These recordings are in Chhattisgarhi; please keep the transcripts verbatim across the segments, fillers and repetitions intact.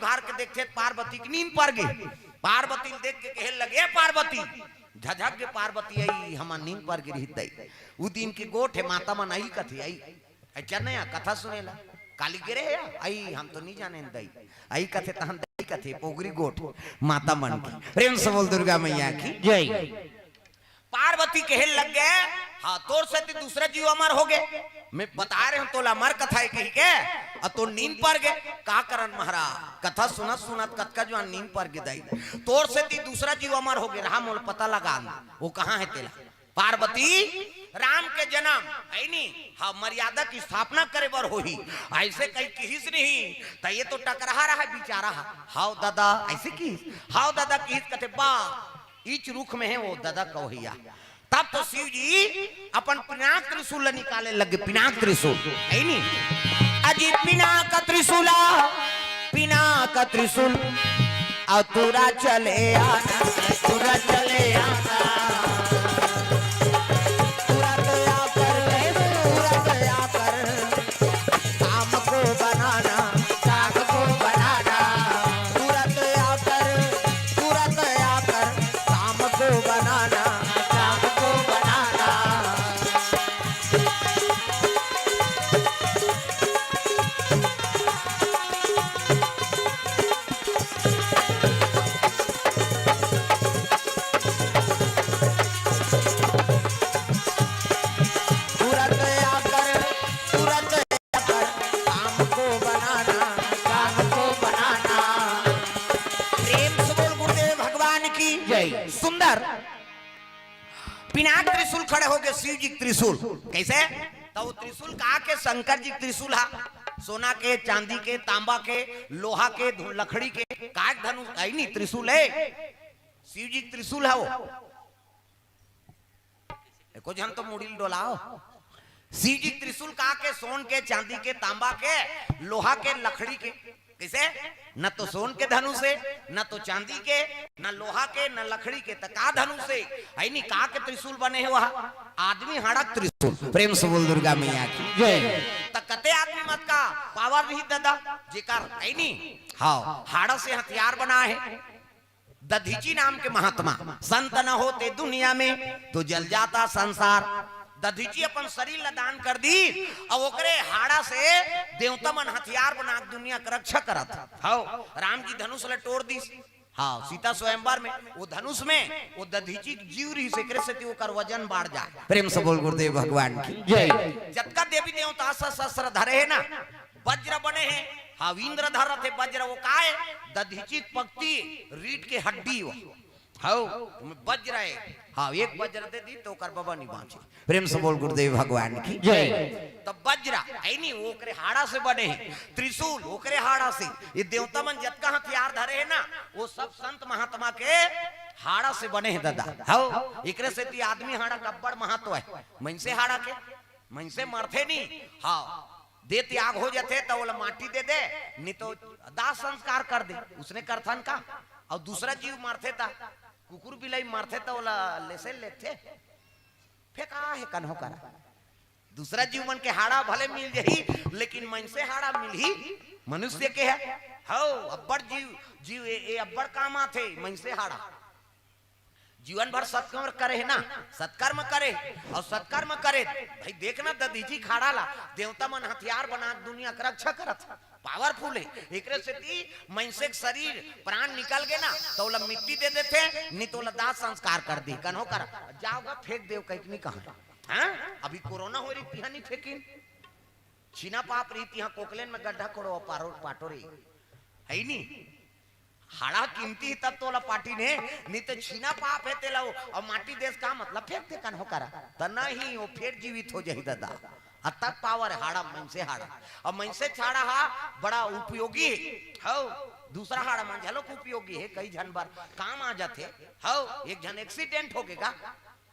उघार के देखथे, पार्वती के नींद पर गे। पार्वती ल देख के कहे लगे, "ए पार्वती।" झझक के पार्वती, "अई, हमर नींद पर गे रिहिस दई।" उ दिन के गोठ हे, माता मन अई कथे, "अई, अई चल न या, कथा सुने ला।" "काली गे रहे या?" "अई, हम तो नी जाने दई।" अई कथे, तहन दई कथे, पोगरी गोठ, माता मन के। प्रेम से बोल दुर्गा मैया की। जय। पार्वती कहे लग गे, "हाँ, तोर सेती दूसरा जीव अमर हो गे। मैं बता रहे हूँ तोला अमर कथा हे कही के, अउ तोर नींद पर गे।" "का करन महाराज, कथा सुनत सुनत कतका जुआन नींद पर गे दई। तोर सेती दूसरा जीव अमर हो गे, रहा मोला पता लगा, वो कहाँ हे तेला।" पार्वती, राम के जनम, हे नी, हाँ, मर्यादा के स्थापना करे बर होही। अइसे कहीं किहिस नहीं, त ये तो टकराहा रहा बिचारा हा। "हाव ददा," अइसे किहिस, "हाव ददा," किहिस, कथे, "बा, इच रुख में हे वो ददा कवहिया।" तब तो शिव जी अपन पिनाक त्रिशूल ल निकाले लगे, पिनाक त्रिशूल, हे नी? "अजी पिनाक त्रिशूला, पिनाक त्रिशूल, अउ तुरा चले आना, तुरा चले आना। तुरत आकर, तुरत आकर, काम को बनाना, काम को बनाना। तुरत आकर, तुरत आकर, काम को बनाना, काम को बनाना।" तुरत आकर, तुरत आकर, काम को बनाना, काम को बनाना। प्रेम से बोल गुरुदेव भगवान की जय। सुंदर पिनाक त्रिशूल खड़े हो गे, शिव जी के त्रिशूल। कइसे? त वो त्रिशूल का के? शंकर जी के त्रिशूल हा, सोना के, चांदी के, तांबा के, लोहा के, धु-, लकड़ी के, का के धनुष, हे नी त्रिशूल हे, शिव जी के त्रिशूल हा वो। एको झन तो मुड़ी ल डोलाव। शिव जी के त्रिशूल का के? सोन के, चांदी के, तांबा के, लोहा के, लकड़ी के। कइसे? न तो सोन के धनुष हे, न तो चांदी के, न लोहा के, न लकड़ी के, त का धनुष हे? हे नी, का के त्रिशूल बने हे वह? आदमी हाड़ा के त्रिशूल। प्रेम से बोल दुर्गा मैया की जय। त कते आदमी मत का पावर रही ददा, जेकर, हे नी, हाँ, हाड़ा से हथियार बनाए हे। दधीची नाम के महात्मा, संत न होते दुनिया में तो जल जाता संसार। दधीची अपन शरीर ला दान कर दी, अउ ओकरे हाड़ा से देवता मन हथियार बना के दुनिया के रक्षा करत। हव, राम जी धनुष ला टोर दिस। हाँ, सीता स्वयंवर में वो धनुष में वो दधीची के जीव रहिस, एकरे सेती ओकर वजन बाढ़ जाए। प्रेम से बोल गुरुदेव भगवान की जय। जतका देवी देवता अस्त्र शस्त्र धरे हे ना, वज्र बने हे। हाँ, इंद्र धरत हे वज्र, वो का हे? दधीची के पक्ति, रीढ़ के हड्डी वो। हव, वज्र हे। हाँ, एक वज्र दे दी त ओकर बबा नी बाँचे। प्रेम से बोल गुरुदेव भगवान की जय। त वज्र हे नी, वो ओकरे हाड़ा से बने हे। त्रिशूल ओकरे हाड़ा से। ये देवता मन जतका हथियार धरे हे ना, वो सब संत महात्मा के हाड़ा से बने हे ददा। हव, एकरे सेती आदमी हाड़ा के अब्बड़ महत्व हे। मइनसे हाड़ा के, मइनसे मरथे नी, हाँ, देह त्याग हो जाथे त ओला माटी दे दे, नी तो दाह संस्कार कर दे, उसने करथन का? अउ दूसरा जीव मरथे त, कुकुर बिलाई मरथे त ओला लेसे लेथे, फेंका हे कन्हो करा। दूसरा जीव मन के हाड़ा भले मिल जही, लेकिन मइनसे हाड़ा मिलही मनुष्य के हे। हव, अब्बड़ जीव, जीव ए, ए अब्बड़ काम आथे मइनसे हाड़ा। जीवन भर सत्कर्म करे हे ना, सत्कर्म करे, अउ सत्कर्म करे, भाई देखना दधीची के हाड़ा ला, देवता मन हथियार बना के दुनिया के रक्षा करत, powerful हे। एकरे सेती मइनसे के शरीर प्राण निकल गे ना, त ओला मिट्टी दे देथे, नी त ओला दाह संस्कार कर दे, कन्हो करा, जाव गा फेंक देव कहिके नी कहा। हाँ? अभी कोरोना होय रहिस तिहाँ नी फेंकिन, छीना पाप रहिस तिहाँ कोकलेन में गड्ढा कोड़ो पारो पाटो रे, हे नी? हाड़ा कीमती हे तब तो ओला पाटिन हे, नी त छीना पाप हे तेला, अउ माटी देस का मतलब फेंक दे कन्हो करा। त नहीं, वो फेर जीवित हो जाही ददा। अतक power हे हाड़ा, मइनसे हाड़ा। अउ मइनसे के हाड़ा हा बड़ा उपयोगी हे। हव, दूसरा हाड़ा मन घलोक उपयोगी हे, कई झन बर काम आ जाथे। हव, एक झन accident हो गे गा।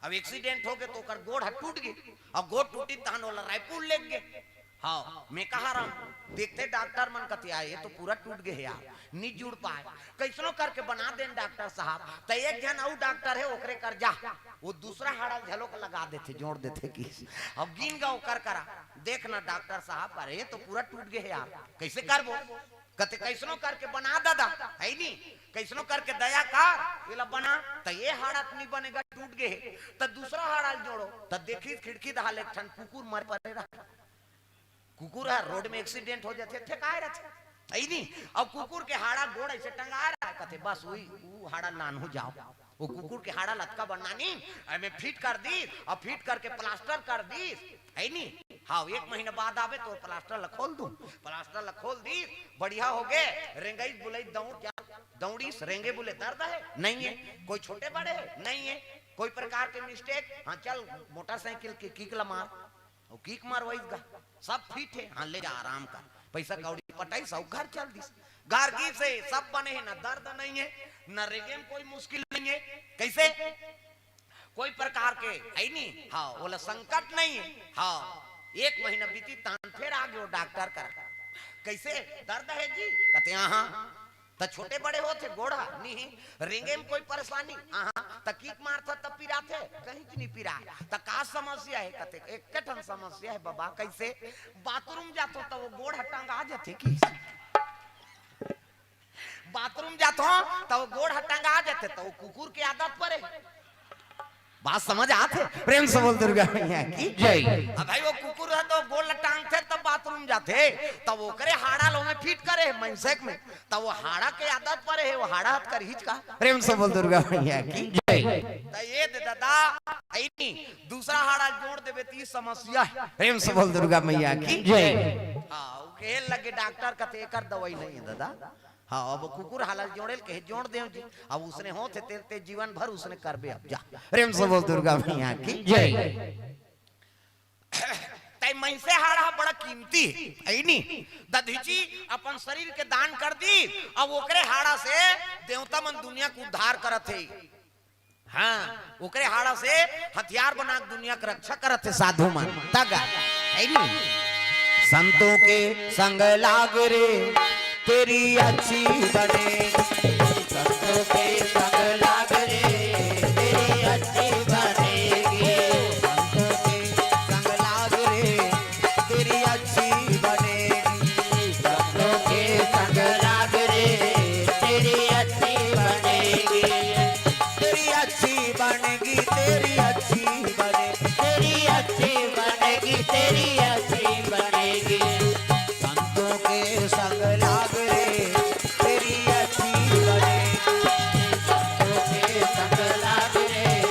अब accident हो गे त ओकर गोड़ ह टूट गे। अउ गोड़ टूटिस तहन ओला रायपुर लेग गे। हाँ, मैं कहा रहा हूँ, देखथे डॉक्टर मन कथे, "आय, ये तो पूरा टूट गे हे यार, नी जुड़ पाय, कइसनो करके बना देन डॉक्टर साहब।" त एक झन अउ डॉक्टर हे, ओकरे कर जा, वो दूसरा हाड़ा घलोक लगा देथे, जोड़ देथे कि अब गिन गा ओकर करा, "देख ना डॉक्टर साहब, अरे ये तो पूरा टूट गे हे यार, कइसे करबो?" कथे, "कइसनो करके बना ददा, हइ नी? कइसनो करके दया कर, एला बना।" त ये हाड़ा त नी बने गा, टूट गे हे। त दूसरा हाड़ा ल जोड़ो, त देखिस खिड़की डहर ले एक ठन कुकुर मरे परे रहा। कुकुर ह रोड में accident हो जाथे, ठेकाय रथे, हइ नी? अउ कुकुर के हाड़ा गोड़ अइसे टंगाय रहा, कथे, "बस उही, ऊ हाड़ा लानहूं जाव।" वो कुकुर के हाड़ा ल अतका बड़ नानी, एमे fit कर दीस, अउ fit करके plaster कर दीस, हइ नी? हाँ, एक महीना बाद आबे त plaster ल खोल दूं। Plaster ल खोल दीस, बढ़िया हो गे। रेंगइस बुलइस, दौड़ क्या, दौड़िस, रेंगे बुले दर्द हे? नइ हे। कोई छोटे बड़े हे? नइ हे। कोई प्रकार के mistake? हाँ, चल motorcycle के kick ल मार। अउ kick मरवइस गा, सब fit हे। हाँ, ले जा, आराम कर। पइसा कौड़ी पटइस अउ घर चल दीस। घर गिस हे, सब बने हे, न दर्द नइ हे, न रेंगे म कोई मुश्किल नइ हे। कइसे? कोई प्रकार के, हइ नी? हाँ, ओला संकट नइ हे। हाँ, एक महीना बीतिस, तान फेर आ गे वो डॉक्टर करा। कइसे? दर्द हे जी? कथे, "हाँ।" त छोटे बड़े होथे गोड़ ह? नहीं। रेंगे म कोई परेशानी? हाँ। त kick मारथा त पिराथे? कहीं च नी पिराय। त का समस्या हे? कथे, "एक ठन समस्या हे बबा।" कइसे? Bathroom जाथों त वो गोड़ ह टंगा जाथे कि? Bathroom जाथों त वो गोड़ ह टंगा जाथे, त वो कुकुर के आदत परे। बात समझ आथे? प्रेम से बोल दुर्गा मैया की जय। अब भाई वो कुकुर ह त गोड़ ल टांगथे तब bathroom जाथे, त ओकरे हाड़ा ल ओमे fit करे हे mindset में, त वो हाड़ा के आदत परे हे, वो हाड़ा ह त करहीच का। प्रेम से बोल दुर्गा मैया की जय। त ये दे ददा, हइ नी, दूसरा हाड़ा जोड़ देबे त ई समस्या हे। प्रेम से बोल दुर्गा मैया की जय। हाँ, वो कहे लगे डॉक्टर कथे एकर दवाई नइ हे ददा। हाँ, अब कुकुर हाड़ा ल जोड़े ल कहे जोड़ देव जी। अब उसने होथे तेल ते जीवन भर उसने करबे अब जा। प्रेम से बोल दुर्गा मैया की जय। तइ मइनसे हाड़ा ह बड़ा कीमती हे, हइ नी? दधीची अपन शरीर के दान कर दीस, अब ओकरे हाड़ा से देवता मन दुनिया के उद्धार करत हे। हाँ, ओकरे हाड़ा से हथियार बना के दुनिया के रक्षा करत हे साधु मन। तगा, हइ नी? संतों के संग लाग रे, तेरी अच्छी बने। संतों के संग लाग रे, तेरी अच्छी बनेगी। संतों के संग लाग रे, तेरी अच्छी बनेगी। संतों के संग लाग रे, तेरी अच्छी बनेगी। तेरी अच्छी बनेगी, तेरी अच्छी बने, तेरी अच्छी बनेगी, तेरी अच्छी बनेगी। संतों के संग लाग रे, तेरी अच्छी बनेगी। संतों के संग लाग रे,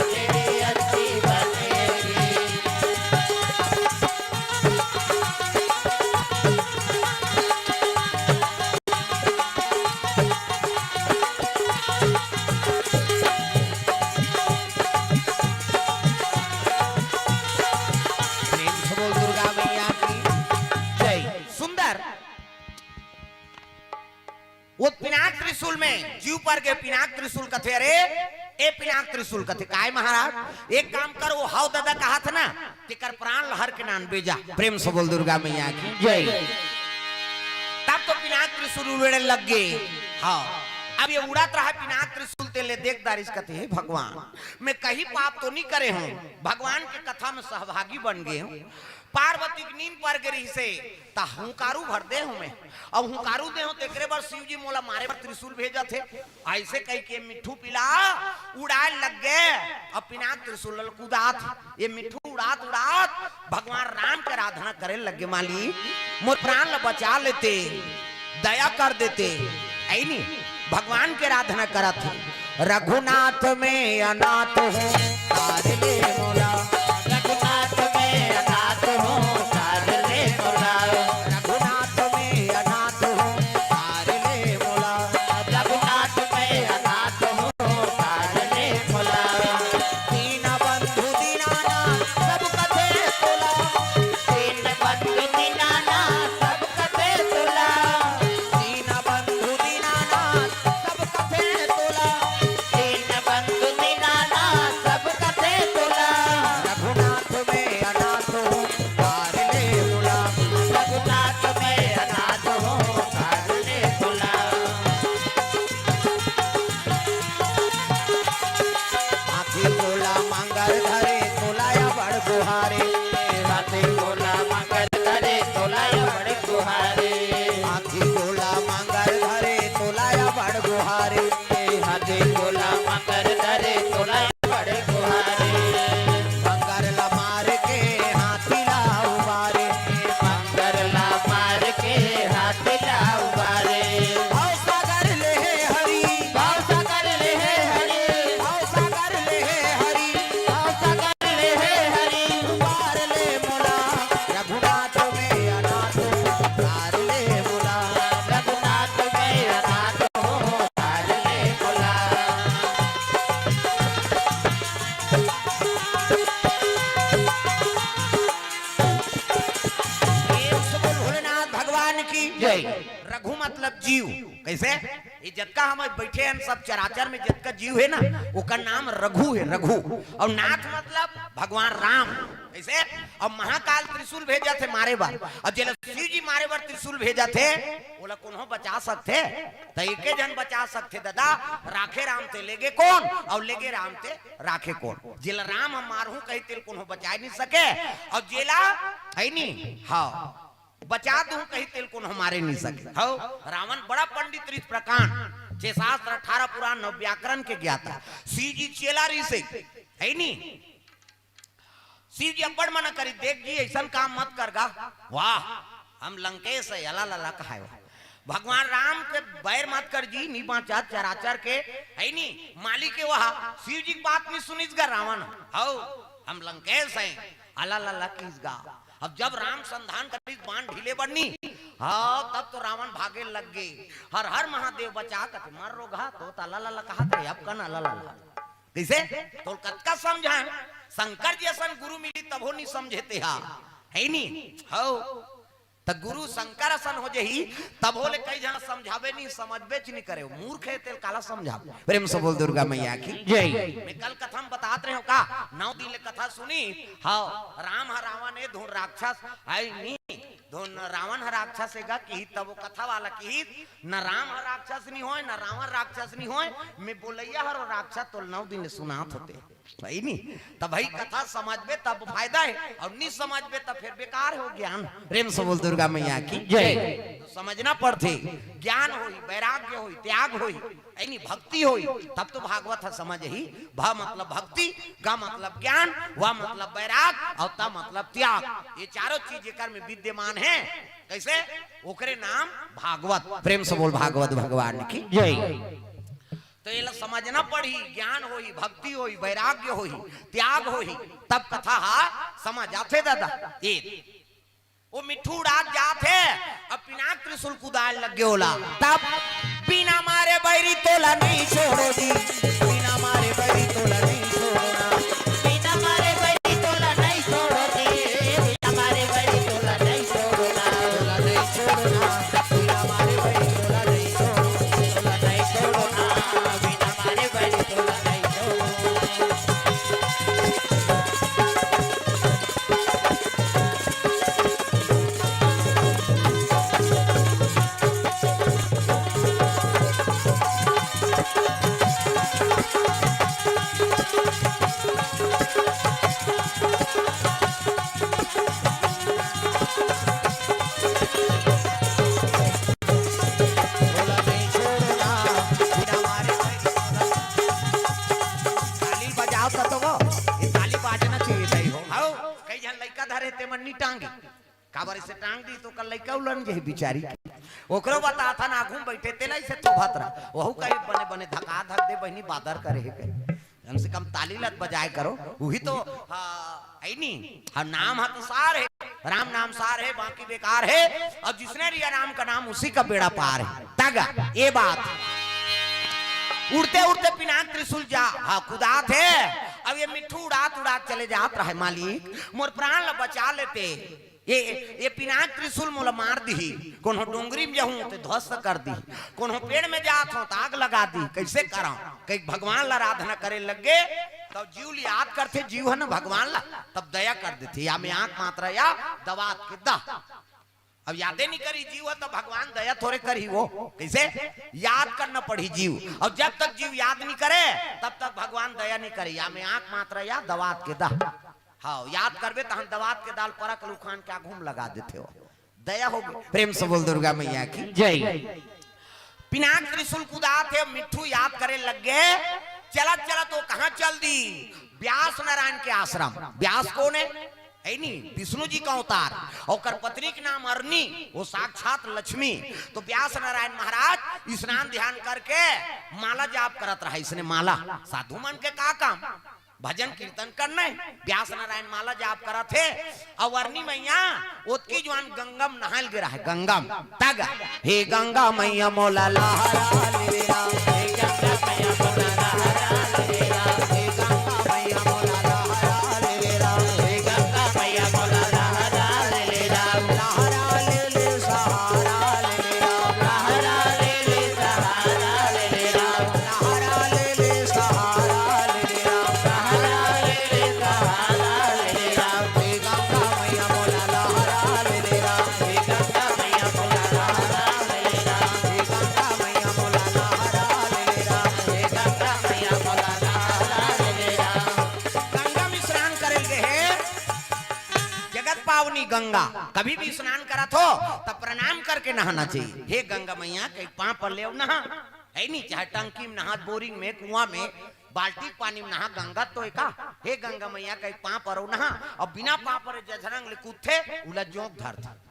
तेरी अच्छी बनेगी। प्रेम से बोल दुर्गा मैया की जय। सुंदर। वो पिनाक त्रिशूल में जीव पर गे, पिनाक त्रिशूल कथे, अरे, ए पिनाक त्रिशूल कथे, काय महाराज, एक काम कर, वो हव ददा कहाथे ना, तेकर प्राण ल हर के नानबे जा। प्रेम से बोल दुर्गा मैया की जय। तब तो पिनाक त्रिशूल उड़े लग गे। हाँ, अब ये उड़त रहा पिनाक त्रिशूल, तेन ले देख डारिस कथे, "हे भगवान, मैं कहीं पाप तो नहीं करे हूँ, भगवान के कथा में सहभागी बन गे हूँ।" पार्वती के नींद पर गे रहिसे, त हुंकारू भर दे हूँ मैं। अब हुंकारू दे हूँ, तेकरे बर शिव जी मोला मारे बर त्रिशूल भेजत हे। अइसे कहिके मिट्ठू पिला उड़ाय लग गे। अब पिनाक त्रिशूल ल कुदात हे। ये मिट्ठू उड़ात उड़ात भगवान राम के आराधना करे लग गे, "मालिक, मोर प्राण ल बचा लेते, दया कर देते।" अइ नी, भगवान के आराधना करत हे, "रघुनाथ में अनाथ हूँ, तार ले मोला।" रघुनाथ में अनाथ हूँ, तार ले मोला। रघुनाथ में अनाथ हूँ, तार ले मोला। रघुनाथ में अनाथ हूँ, तार ले मोला। दीन बंधु दीनानाथ सब कथे तोला। दीन बंधु दीनानाथ सब कथे तोला। दीन बंधु दीनानाथ सब कथे तोला। दीन बंधु दीनानाथ सब कथे तोला। जीव। कइसे? ये जतका हम बइठे हन, सब चराचर में जतका जीव हे ना, ओकर नाम रघु हे, रघु। अउ नाथ मतलब भगवान राम। कइसे? अउ महाकाल त्रिशूल भेजथे मारे बर, अउ जेला शिव जी मारे बर त्रिशूल भेजथे, ओला कोनो बचा सकथे? त एके झन बचा सकथे ददा, राखे राम ते लेगे कोन, अउ लेगे राम ते राखे कोन? जेला राम हम मारहूं कही तेला कोनो बचाय नइ सके, अउ जेला, हइ नी, हाँ, बचा दूं कही तेला कोनो मारे नइ सके। हव, रावण बड़ा पंडित रिहिस, प्रकांड, छह शास्त्र, अठारह पुराण, नौ व्याकरण के ज्ञाता। शिव जी चेला रिहिसे, हइ नी? शिव जी अब्बड़ मना करिस, "देख जी, अइसन काम मत कर गा।" "वाह, हम लंकेश हे, अला लला कहाय।" भगवान राम के बैर मत कर जी, नी बांचा चराचर के, हइ नी, मालिक हे वहा। शिव जी के बात नइ सुनिस गा रावण। "हव, हम लंकेश हे, अला लला किहिस गा।" अब जब राम संधान करिस बाण ढीले बर नी, हाँ, तब तो रावण भागे लग गे। "हर हर महादेव बचा," कथे, "मर रोगहा, तो त अला लला कहात रहे, अब कन अला लला।" कइसे? तोला कतका समझाय? शंकर जी असन गुरु मिली तभो नइ समझे तेहा। हइ नी? हव। त गुरु शंकर असन हो जही, तभो ले कई झन समझाबे नइ, समझबेच नइ करे। मूर्ख हे तेला काला समझाबे। प्रेम से बोल दुर्गा मैया की जय। मैं कल कथा में बतात रहेंव का, नौ दिन ले कथा सुनी। हव, राम ह रावण ए धुन राक्षस, हइ नी? धुन रावण ह राक्षस हे गा किहिस, तब ओ कथा वाला किहिस, "न राम ह राक्षस नइ होय, न रावण राक्षस नइ होय, मैं बोलइया हरों राक्षस, तोला नौ दिन ले सुनात हों ते।" हइ नी? त भई कथा समझबे तब फायदा हे, अउ नइ समझबे तब फेर बेकार हो ज्ञान। प्रेम से बोल दुर्गा मैया की जय। तो समझना पड़थे, ज्ञान होही, वैराग्य होही, त्याग होही, हइ नी, भक्ति होही, तब तो भागवत ह समझही। भ मतलब भक्ति, ग मतलब ज्ञान, व मतलब वैराग, अउ त मतलब त्याग। ये चारों चीज जेकर में विद्यमान हे, कइसे? ओकरे नाम भागवत। प्रेम से बोल भागवत भगवान की जय। तो एला समझना पड़ही, ज्ञान होही, भक्ति होही, वैराग्य होही, त्याग होही, तब कथा हा समझ आथे ददा। ए ओ मिट्ठू उड़ात जात हे, अब पिनाक त्रिशूल कुदाय लग गे ओला। तब बिना मारे बैरी तोला नहीं छोड़ो जी, बिना मारे बैरी तोला नहीं छोड़ो ना, बिना मारे बैरी तोला नहीं छोड़ो जी, बिना मारे बैरी तोला नहीं छोड़ो ना, तोला नहीं छोड़ो ना, बिना मारे बैरी तोला नहीं छोड़ो, तोला नहीं छोड़ो ना, बिना मारे बैरी तोला नहीं छोड़ो। ताली बजाव त तो वो, ये ताली बाजना चाहिए दाई हो। हव, कई झन लइका धरे ते मन नी टांगे। काबर इसे टांग दी तो कल लइका उलन जे बिचारी। ओकरो बताथन आघू में बइठे तेला इसे थोभत रहा। वहू कहे बने बने धका धक दे बहिनी बादर करे हे कहे। कम से कम ताली लत बजाय करो। उही तो, हाँ, हइ नी? हाँ, नाम ह तो सार हे, राम नाम सार हे, बाकी बेकार हे। अउ जिसने लिया राम का नाम उसी का बेड़ा पार हे। तग, ये बात। उड़ते उड़ते पिनाक त्रिशूल जा, हाँ, कुदात हे। अब ये मिट्ठू उड़ात उड़ात चले जात रहे, मालिक, मोर प्राण ला बचा लेते। ये, ये पिनाक त्रिशूल मोला मार दिही, कोनो डोंगरी में जाहूं त ध्वस्त कर दिही, कोनो पेड़ में जात हों त आग लगा दिही, कइसे करंव? कई भगवान ला आराधना करे लग गे, तब जीव ल याद करथे, जीव ह न भगवान ला, तब दया कर देथे। या में आंख मात्रा या दवात के दा। अब यादे नइ करी जीव ह, तब भगवान दया थोरे करही वो। कइसे? याद करना पड़ही जीव। अउ जब तक जीव याद नइ करे, तब तक भगवान दया नइ करे। या में आंख मात्रा या दवात के दा। हव, याद करबे तहन दवात के दा ल परख लुखान के आघू में लगा देथे हो। दया होगे। प्रेम से बोल दुर्गा मैया की जय। पिनाक त्रिशूल कुदात हे, मिट्ठू याद करे लग गे। चलत चलत वो कहाँ चल दी? व्यास नारायण के आश्रम। व्यास कोन हे? हइ नी, विष्णु जी का अवतार। ओकर पत्नी के नाम अरनी, वो साक्षात लक्ष्मी। तो व्यास नारायण महाराज स्नान ध्यान करके माला जाप करत रहा। इसने माला, साधु मन के का काम? भजन कीर्तन करना हे। व्यास नारायण माला जाप करत हे, अउ अरनी मैया ओतकी जुवान गंगा म नहाय ल गे रहे, गंगा म। तग, हे गंगा मैया मोला लहरा ले रा, हे गंगा मैया मोला लहरा ले रा, हे गंगा मैया मोला लहरा ले रा, हे गंगा मैया मोला लहरा ले रा, लहरा ले ले सहारा ले रा, लहरा नी गंगा, कभी भी स्नान करत हो त प्रणाम करके नहाना चाहिए। हे गंगा मैया, कहीं पाँव पर ले नहा, है नी, चाहे टंकी में नहा, बोरिंग में, कुआं में, बाल्टी के पानी में नहा, गंगा तो एका। हे गंगा मैया, कहीं पाँव पर नहा, अउ बिना पाँव पर जझरंग ले कूदथे, उला जोंक धरथे।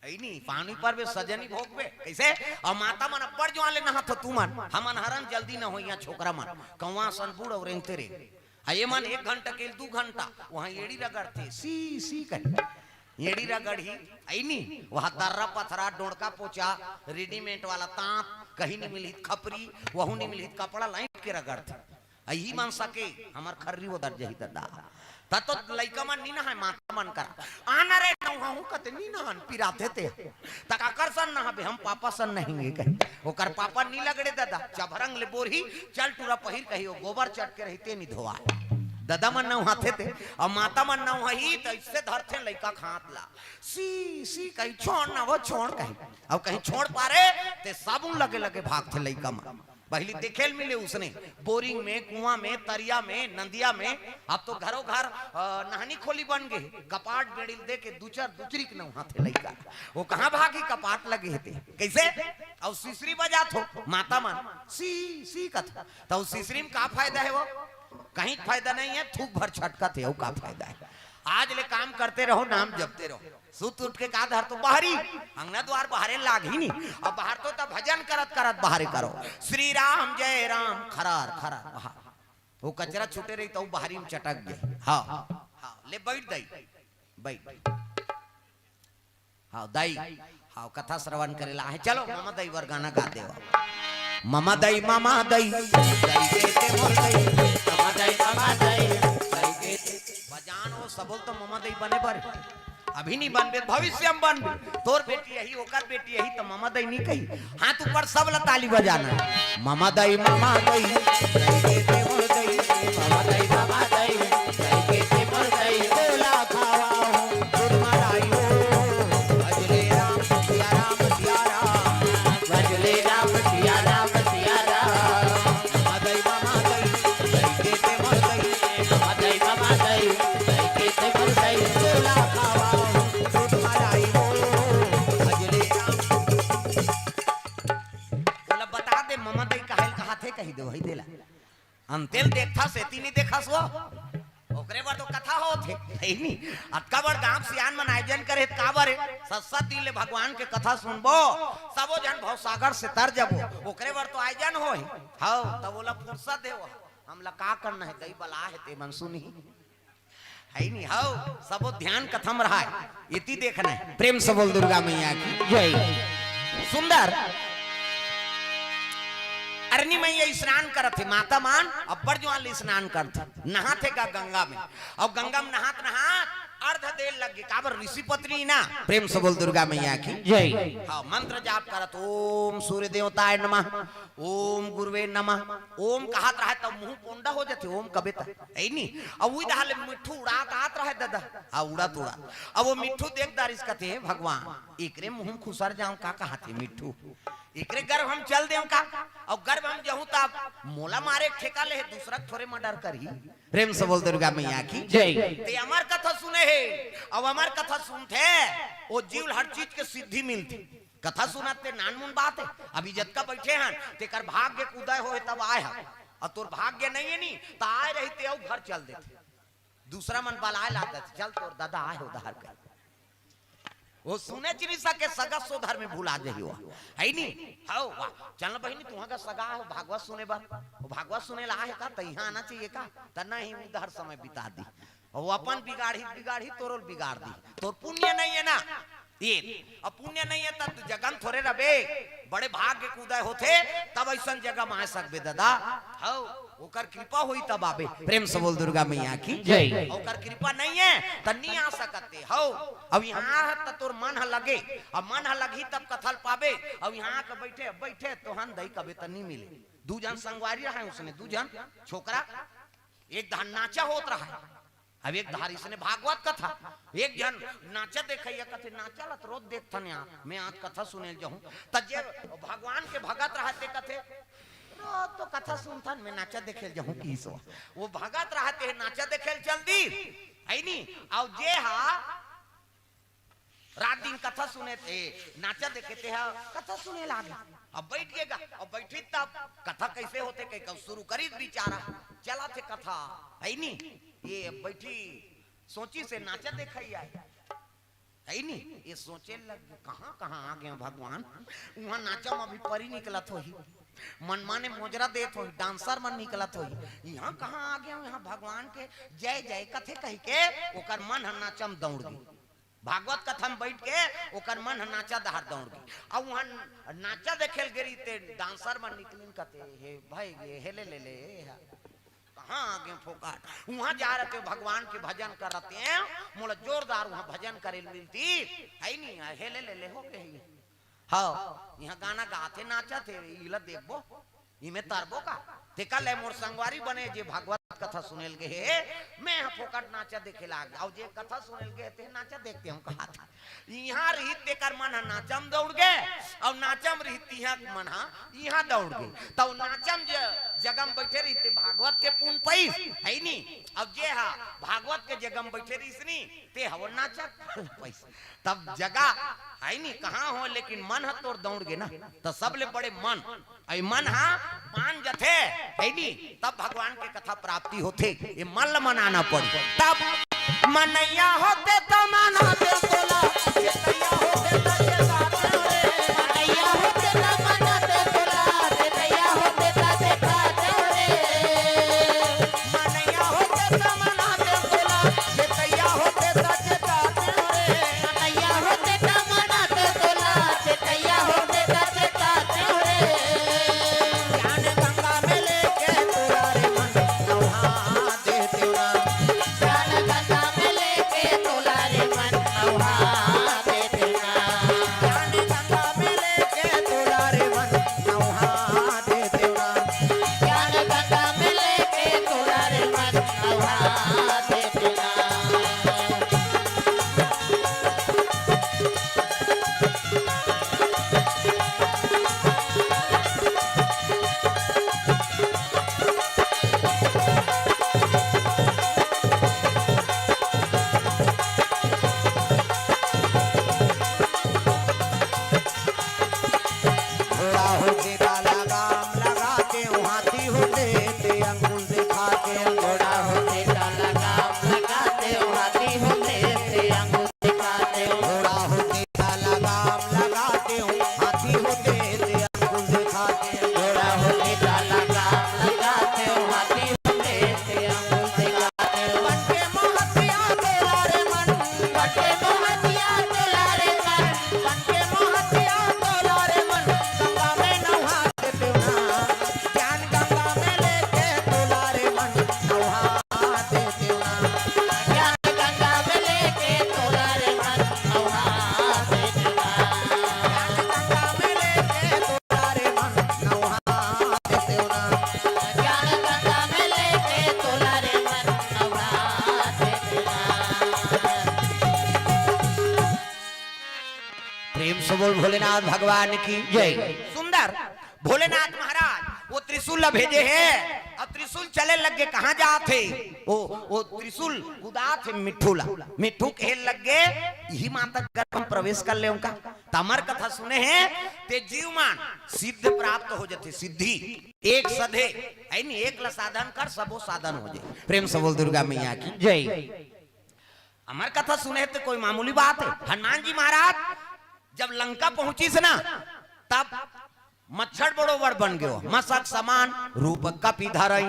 अई नी, पानी परबे सजनी भोगबे। कइसे? अउ माता मन अब्बड़ जुआर ले नहाथो तुमन, हमन हरन जल्दी न होइया छोकरा मन, कौवा सन बूड़ अउ रेंगते रे। अ ये मन एक घंटा के दू घंटा वहाँ एड़ी रगड़थे, सी सी कही। एड़ी रगड़ही, अई नी, वहाँ दर्रा पथरा, डोड़का पोचा, रेडीमेड वाला तांत, कहीं नी मिलही त खपरी, वहू नी मिलही त कपड़ा लाइट के रगड़थे। अही मन सके, हमर खर्री ओदर जही ददा। त तो लइका मन नी नहाय, माता मन करा। आना रे, नौहाहूँ कते नी नहान, पिराथे ते। त काकर सन नहाबे, हम पापा सन नहेंगे कही। ओकर पापा नी लगड़े ददा, चभरंग ले बोरही, चल टूरा पहिर कही, ओ गोबर चट के रहिते नी धोआ। ददा मन नौहाथे ते, अउ माता मन नौहाही, त इससे धरथे लइका खात ला। सी, सी कही, छोड़ ना वो, छोड़ कही। अउ कहीं छोड़ पारे, ते साबुन लगे लगे भागथे लइका मन। पहिली देखे ल मिले उसने, बोरिंग में, कुआं में, तरिया में, नंदिया में। अब तो घरों घर, अ, नहानी खोली बन गे, कपाट बेड़ी ल दे के दुचर दुचरी के नौहाथे लइका। वो कहाँ भागी, कपाट लगे हे ते। कइसे? अउ सिसरी बजाथो, माता मन, सी, सी कथे। त अउ सिसरी में का फायदा हे वो? कहीं फायदा नहीं हे, थूक भर छटकत हे, अउ का फायदा हे? आज ले काम करते रहो, नाम जपते रहो। सुत उठ के का धरथो? बहरी। अंगना दुआर बहरे लागही नी। अब बहरथो त भजन करत करत बहरे करो। श्री राम जय राम, खरार खरार बहार। वो कचरा छूटे रही त वो बहरी में चटक गे। हाँ, हाँ, ले बइठ दाई, बइठ। हाँ दाई, हाँ कथा श्रवण करे ला हे। चलो ममा दाई बर गाना गा देवा। ममा दाई, ममा दाई, दाई के ते मोर दाई। ममा दाई, ममा दाई, दाई के ते। बजान वो सबो ल तो ममा दाई बने बर। अभी नी बनबे, भविष्य में बनबे। तोर बेटी अही, ओकर बेटी अही, त ममा दाई नी कही। हाथ ऊपर, सब ला ताली बजाना। ममा दाई, ममा दाई, दाई के ते मोर दाई। ममा दाई, ममा दाई, दाई के ते मोर दाई। बोला खावा हो, दूध मलाई हो। भजले राम, सिया राम, सिया राम। भजले राम, सिया राम, सिया राम। ममा दाई, ममा दाई, दाई के ते मोर दाई। ममा दाई, ममा दाई, दाई के ते मोर दाई। बोला खावा हो, दूध मलाई हो। भजले राम। ओला बता दे, ममा दाई काहे ल कहाथे, कही दे वही देला। अंते ल देखथस, एती नी देखस वो। ओकरे बर तो कथा होत हे, हे नी? अतका बड़ गांव सियान मन आयोजन करे हे, त काबर हे? सत सत दिन ले भगवान के कथा सुनबो, सबो झन भवसागर से तर जबो, ओकरे बर तो आयोजन होय। हव, तब ओला फुर्सत देवो। हमला का करना हे, दई बला हे, ते मन सुनही। हे नी? हव, सबो ध्यान कथा म रहाय। एती देखना हे। प्रेम से बोल दुर्गा मैया की जय। सुंदर। अरनी मैया स्नान करत हे, माता मन अब्बड़ जुआर ले स्नान करथे, नहाथे गा गंगा में। अउ गंगा में नहात नहात अर्ध देर लग गे, काबर ऋषि पत्नी ना। प्रेम से बोल दुर्गा मैया की जय। हाँ, मंत्र जाप करत, ओम सूर्य देवताय नमः, ओम गुरुवे नमः, ओम कहत रहे त मुंह पोंडा हो जाथे, ओम कबे त, हे नी? अउ उही दहा ले मिट्ठू उड़ात आत रहे ददा, हाँ, उड़ात उड़ात। अब वो मिट्ठू देख दारिस कथे, "हे भगवान, एकरे मुंह में खुसर जाऊं का कहत हे मिट्ठू? एकरे गर्भ हम चल देऊं का? अउ गर्भ हम जहूं त मोला मारे के ठेका ले हे, दूसरा के थोरे मर्डर करही।" प्रेम से बोल दुर्गा मैया की जय। ते अमर कथा सुने हे, अउ अमर कथा सुनथे, वो जीव ल हर चीज के सिद्धि मिलथे। कथा सुनत ते नानमुन बात हे। अभी जतका बइठे हन, तेकर भाग्य के उदय होय तब आय हन। अउ तोर भाग्य नइ हे नी, त आय रहिते अउ घर चल देथे। दूसरा मन बलाय ला देथे, "चल तोर ददा आय हे उधार कर।" वो सुने च नी सके, सगा सोदर में भुला जही वो। हे नी? हव, वाह। चल न बहिनी, तुंहर गा सगा आय हे भागवत सुने बर। वो भागवत सुने ला आय हे का? त इहाँ आना चाहिए का? त नहीं, उधर समय बिता दी। अउ अपन बिगाड़ही, बिगाड़ही, तोरो ल बिगाड़ दी। तोर पुण्य नइ हे ना? ये, अब पुण्य नइ हे त तू जगन थोरे रबे। बड़े भाग्य के उदय होथे, तब अइसन जगह म आ सकबे ददा। हव, ओकर कृपा होही तब आबे। प्रेम से बोल दुर्गा मैया की जय। ओकर कृपा नइ हे, त नी आ सकत हे। हव, अब इहाँ आय त तोर मन ह लगे, अब मन ह लगही तब कथा ल पाबे। अब इहाँ आके बइठे, बइठे तोहन दई कबे त नी मिले। दू झन संगवारी रहय उसने, दू झन छोकरा, एक धार नाचा होत रहय। अब एक धार इसने भागवत कथा, एक झन नाचा देखइया कथे, "नाचा ल त रोज देखथन यार, मैं आज कथा सुने ल जहूं।" त जे भगवान के भगत रहय ते कथे, "रोज तो कथा सुनथन, मैं नाचा देखे ल जहूं," किहिस वो। वो भगत रहय ते नाचा देखे ल चल दिस, हे नी? अउ जे हा रात दिन कथा सुने थे, नाचा देखे थे, हाँ, कथा सुने लागे। अब बैठ के गा, अब बैठी तब कथा कैसे होथे, कई कब शुरू करिस बिचारा, चला थे कथा, है नी? ये बैठी सोची से नाचा देखा ही आए, है नी? ये सोचे लग, कहाँ, कहाँ आ गए भगवान? वहाँ नाचा में अभी परी निकलत होही, मनमाने मोजरा देत होही, डांसर मन निकलत होही, यहाँ कहाँ आ गए? यहाँ भगवान के जय जय कथे कही के ओकर मन ह नाचा में दौड़ गई। भागवत कथा में बैठ के ओकर मन ह नाचा डहर दौड़ गे। अउ वहाँ नाचा देखे ल गे रहिस ते डांसर मन निकलिन कथे, "हे भाई गे, हे ले ले ले, हे हा। कहाँ आ गे फोकट?" वहाँ जा रहे थे, भगवान के भजन कर रहे थे, मोला जोरदार वहाँ भजन करे ल मिलती, है नहीं, हे ले ले ले हो गए ही। हाँ, यहाँ गाना गाथे, नाचथे, इला देखबो। इमे तरबो का? तेकर ले मोर संगवारी बने जे भागवत कथा सुने ल गे हे, मैं ह फोकट नाचा देखे लाग। अउ जे कथा सुने ल गे हे, ते नाचा देखते हूँ कहा था। इहाँ रहिस तेकर मन ह नाचा म दौड़ गे, अउ नाचा म रहिस तिहाँ के मन ह इहाँ दौड़ गे। तउ नाचा म ज-, जगह म बैठे रहिस ते भागवत के पुन पइस, है नी? अउ जे ह भागवत के जगह म बैठे रहिस नी, ते ह वो नाचा पइस। तब जगह है नी कहाँ हो, लेकिन मन ह तोर दौड़ गे ना, त सबले बड़े मन अई मन हा मान जथे, है नी? तब भगवान के कथा प्राप्ति होथे। ये मन ल मनाना पड़ी। तब मनैया होते त मनाते तोला, चेतैया होते त चेताते रे। मनैया होते त मनाते तोला, चेतैया होते त चेताते रे। मनैया होते त मनाते तोला, चेतैया होते त चेताते रे। मनैया होते त मनाते तोला, चेतैया होते त चेताते रे। ज्ञान गंगा में लेके तोला रे मन नहा देते ना। ज्ञान गंगा में लेके तोला रे मन नहा देते ना। ज्ञान गंगा में लेके तोला रे मन नहा देते ना। ज्ञान गंगा में लेके तोला रे मन नहा देते ना। घोड़ा होते त लगाम लगा के, हाथी होते ते अंकुश दिखा के। घोड़ा होते त लगाम लगा के, हाथी होते ते अंकुश दिखा के। घोड़ा होते त लगाम लगा के, हाथी होते ते अंकुश दिखा के। घोड़ा होते त लगाम लगा के, हाथी होते ते अंकुश दिखा के। बन के मोहतिया तोला रे मन, बन के मोहतिया तोला रे मन। बन के मोहतिया तोला रे मन, गंगा में नहा देते ना। ज्ञान गंगा में लेके तोला रे मन, नहा देते ना। ज्ञान गंगा में लेके तोला रे मन, नहा देते ना। ज्ञान गंगा में लेके तोला रे मन, नहा देते ना। ज्ञान गंगा में लेके तोला रे मन, नहा देते ना। प्रेम से बोल भोलेनाथ भगवान की जय। सुंदर भोलेनाथ महाराज वो त्रिशूल ला भेजे हे, अउ त्रिशूल चले लग गे, कहाँ जात हे? ओ, ओ त्रिशूल कुदात हे मिट्ठू ला। मिट्ठू कहे लग गे, इही माता गर्भ में प्रवेश कर ले उनका। त अमर कथा सुने हे, ते जीव मन सिद्ध प्राप्त हो जथे, सिद्धि। एक सधे, है नी, एक ला साधन कर, सबो साधन हो जाए। प्रेम से बोल दुर्गा मैया की जय। अमर कथा सुने हे त कोई मामूली बात हे? हनुमान जी महाराज जब लंका पहुंचिस ना, तब मच्छर बरोबर बन गयो, मसक समान रूप कपि धरई।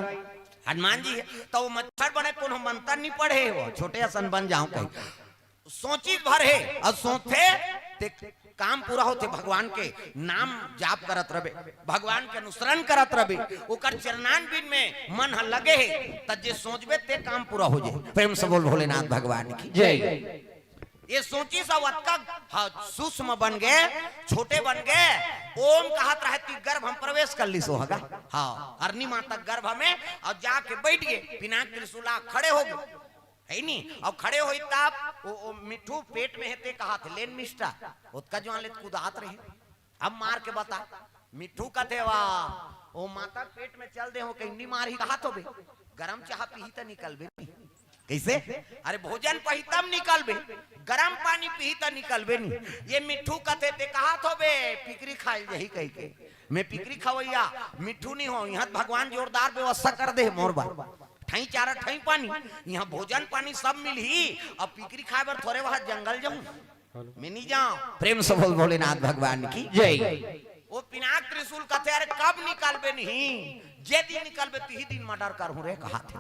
हनुमान जी हे, त वो मच्छर बने कोनो मंत्र नहीं पढ़े हे, वो छोटे असन बन जाऊं कहीं। सोचिस भर हे, अउ सोचथे ते काम पूरा होथे, भगवान के नाम जाप करत रबे, भगवान के अनुसरण करत रबे, ओकर चरणारविंद में मन ह लगे हे, त जे सोचबे ते काम पूरा हो जाए। प्रेम से बोल भोलेनाथ भगवान की जय। ये सोचिस अउ अतका, हाँ, सूक्ष्म बन गे, छोटे बन गे, ओम कहत रहे ती गर्भ में प्रवेश कर लिस ओ ह गा। हाँ, अरनी माता गर्भ में, अउ जाके बैठ गे, पिनाक त्रिशूल ला खड़े हो गे। है नी? अउ खड़े होई तब ओ, ओ मिट्ठू पेट में हे ते कहाथे, "लेन मिस्टर, ओतका जुवान ले कुदात रहे, अब मार के बता।" मिट्ठू कथे, "वाह, ओ माता पेट में चल दे हो, कहीं नी मारही कहात होबे, गरम चाहा पीही त निकलबे नी।" कइसे? अरे भोजन पही तब निकलबे, गरम पानी पीही त निकलबे नहीं। ये मिट्ठू कथे ते कहात होबे पिकरी खाइल जही कहिके। मैं पिकरी खवइया मिट्ठू नहीं हों, इहाँ भगवान जोरदार व्यवस्था कर दे मोर बर। ठई चारा ठई पानी, इहाँ भोजन पानी सब मिलही। अब पिकरी खाए बर थोरे वहाँ जंगल जाऊँ, मैं नहीं जाऊँ। प्रेम से बोल भोलेनाथ भगवान की जय। वो पिनाक त्रिशूल कथे अरे कब निकलबे नहीं, जे दिन निकलबे तिही दिन मर्डर करहूँ रे कहाथे।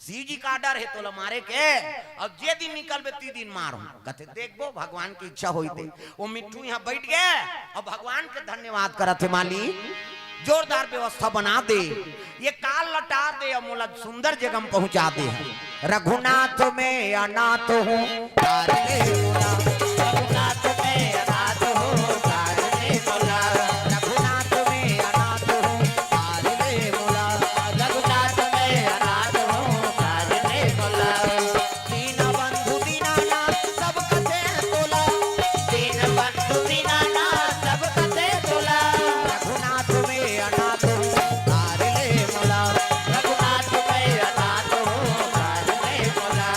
शिव जी का आर्डर हे तोला मारे के, अउ जे दिन निकलबे ती दिन मारहूँ। कथे देखबो भगवान की इच्छा होई ते। वो मिट्ठू इहाँ बइठ गे अउ भगवान के धन्यवाद करत हे, मालिक जोरदार व्यवस्था बना दे, ये काल लटार दे अउ मोला सुंदर जगह म पहुँचा दे। रघुनाथ मैं अनाथ हूँ, तार ले मोला। रघुनाथ मैं अनाथ हूँ, तार ले मोला। रघुनाथ मैं अनाथ हूँ, तार ले मोला। रघुनाथ मैं अनाथ हूँ, तार ले मोला। दीन बंधु दीनानाथ सब कथे तोला। दीन बंधु दीनानाथ सब कथे तोला। रघुनाथ मैं अनाथ हूँ, तार ले मोला। रघुनाथ मैं अनाथ हूँ, तार ले मोला।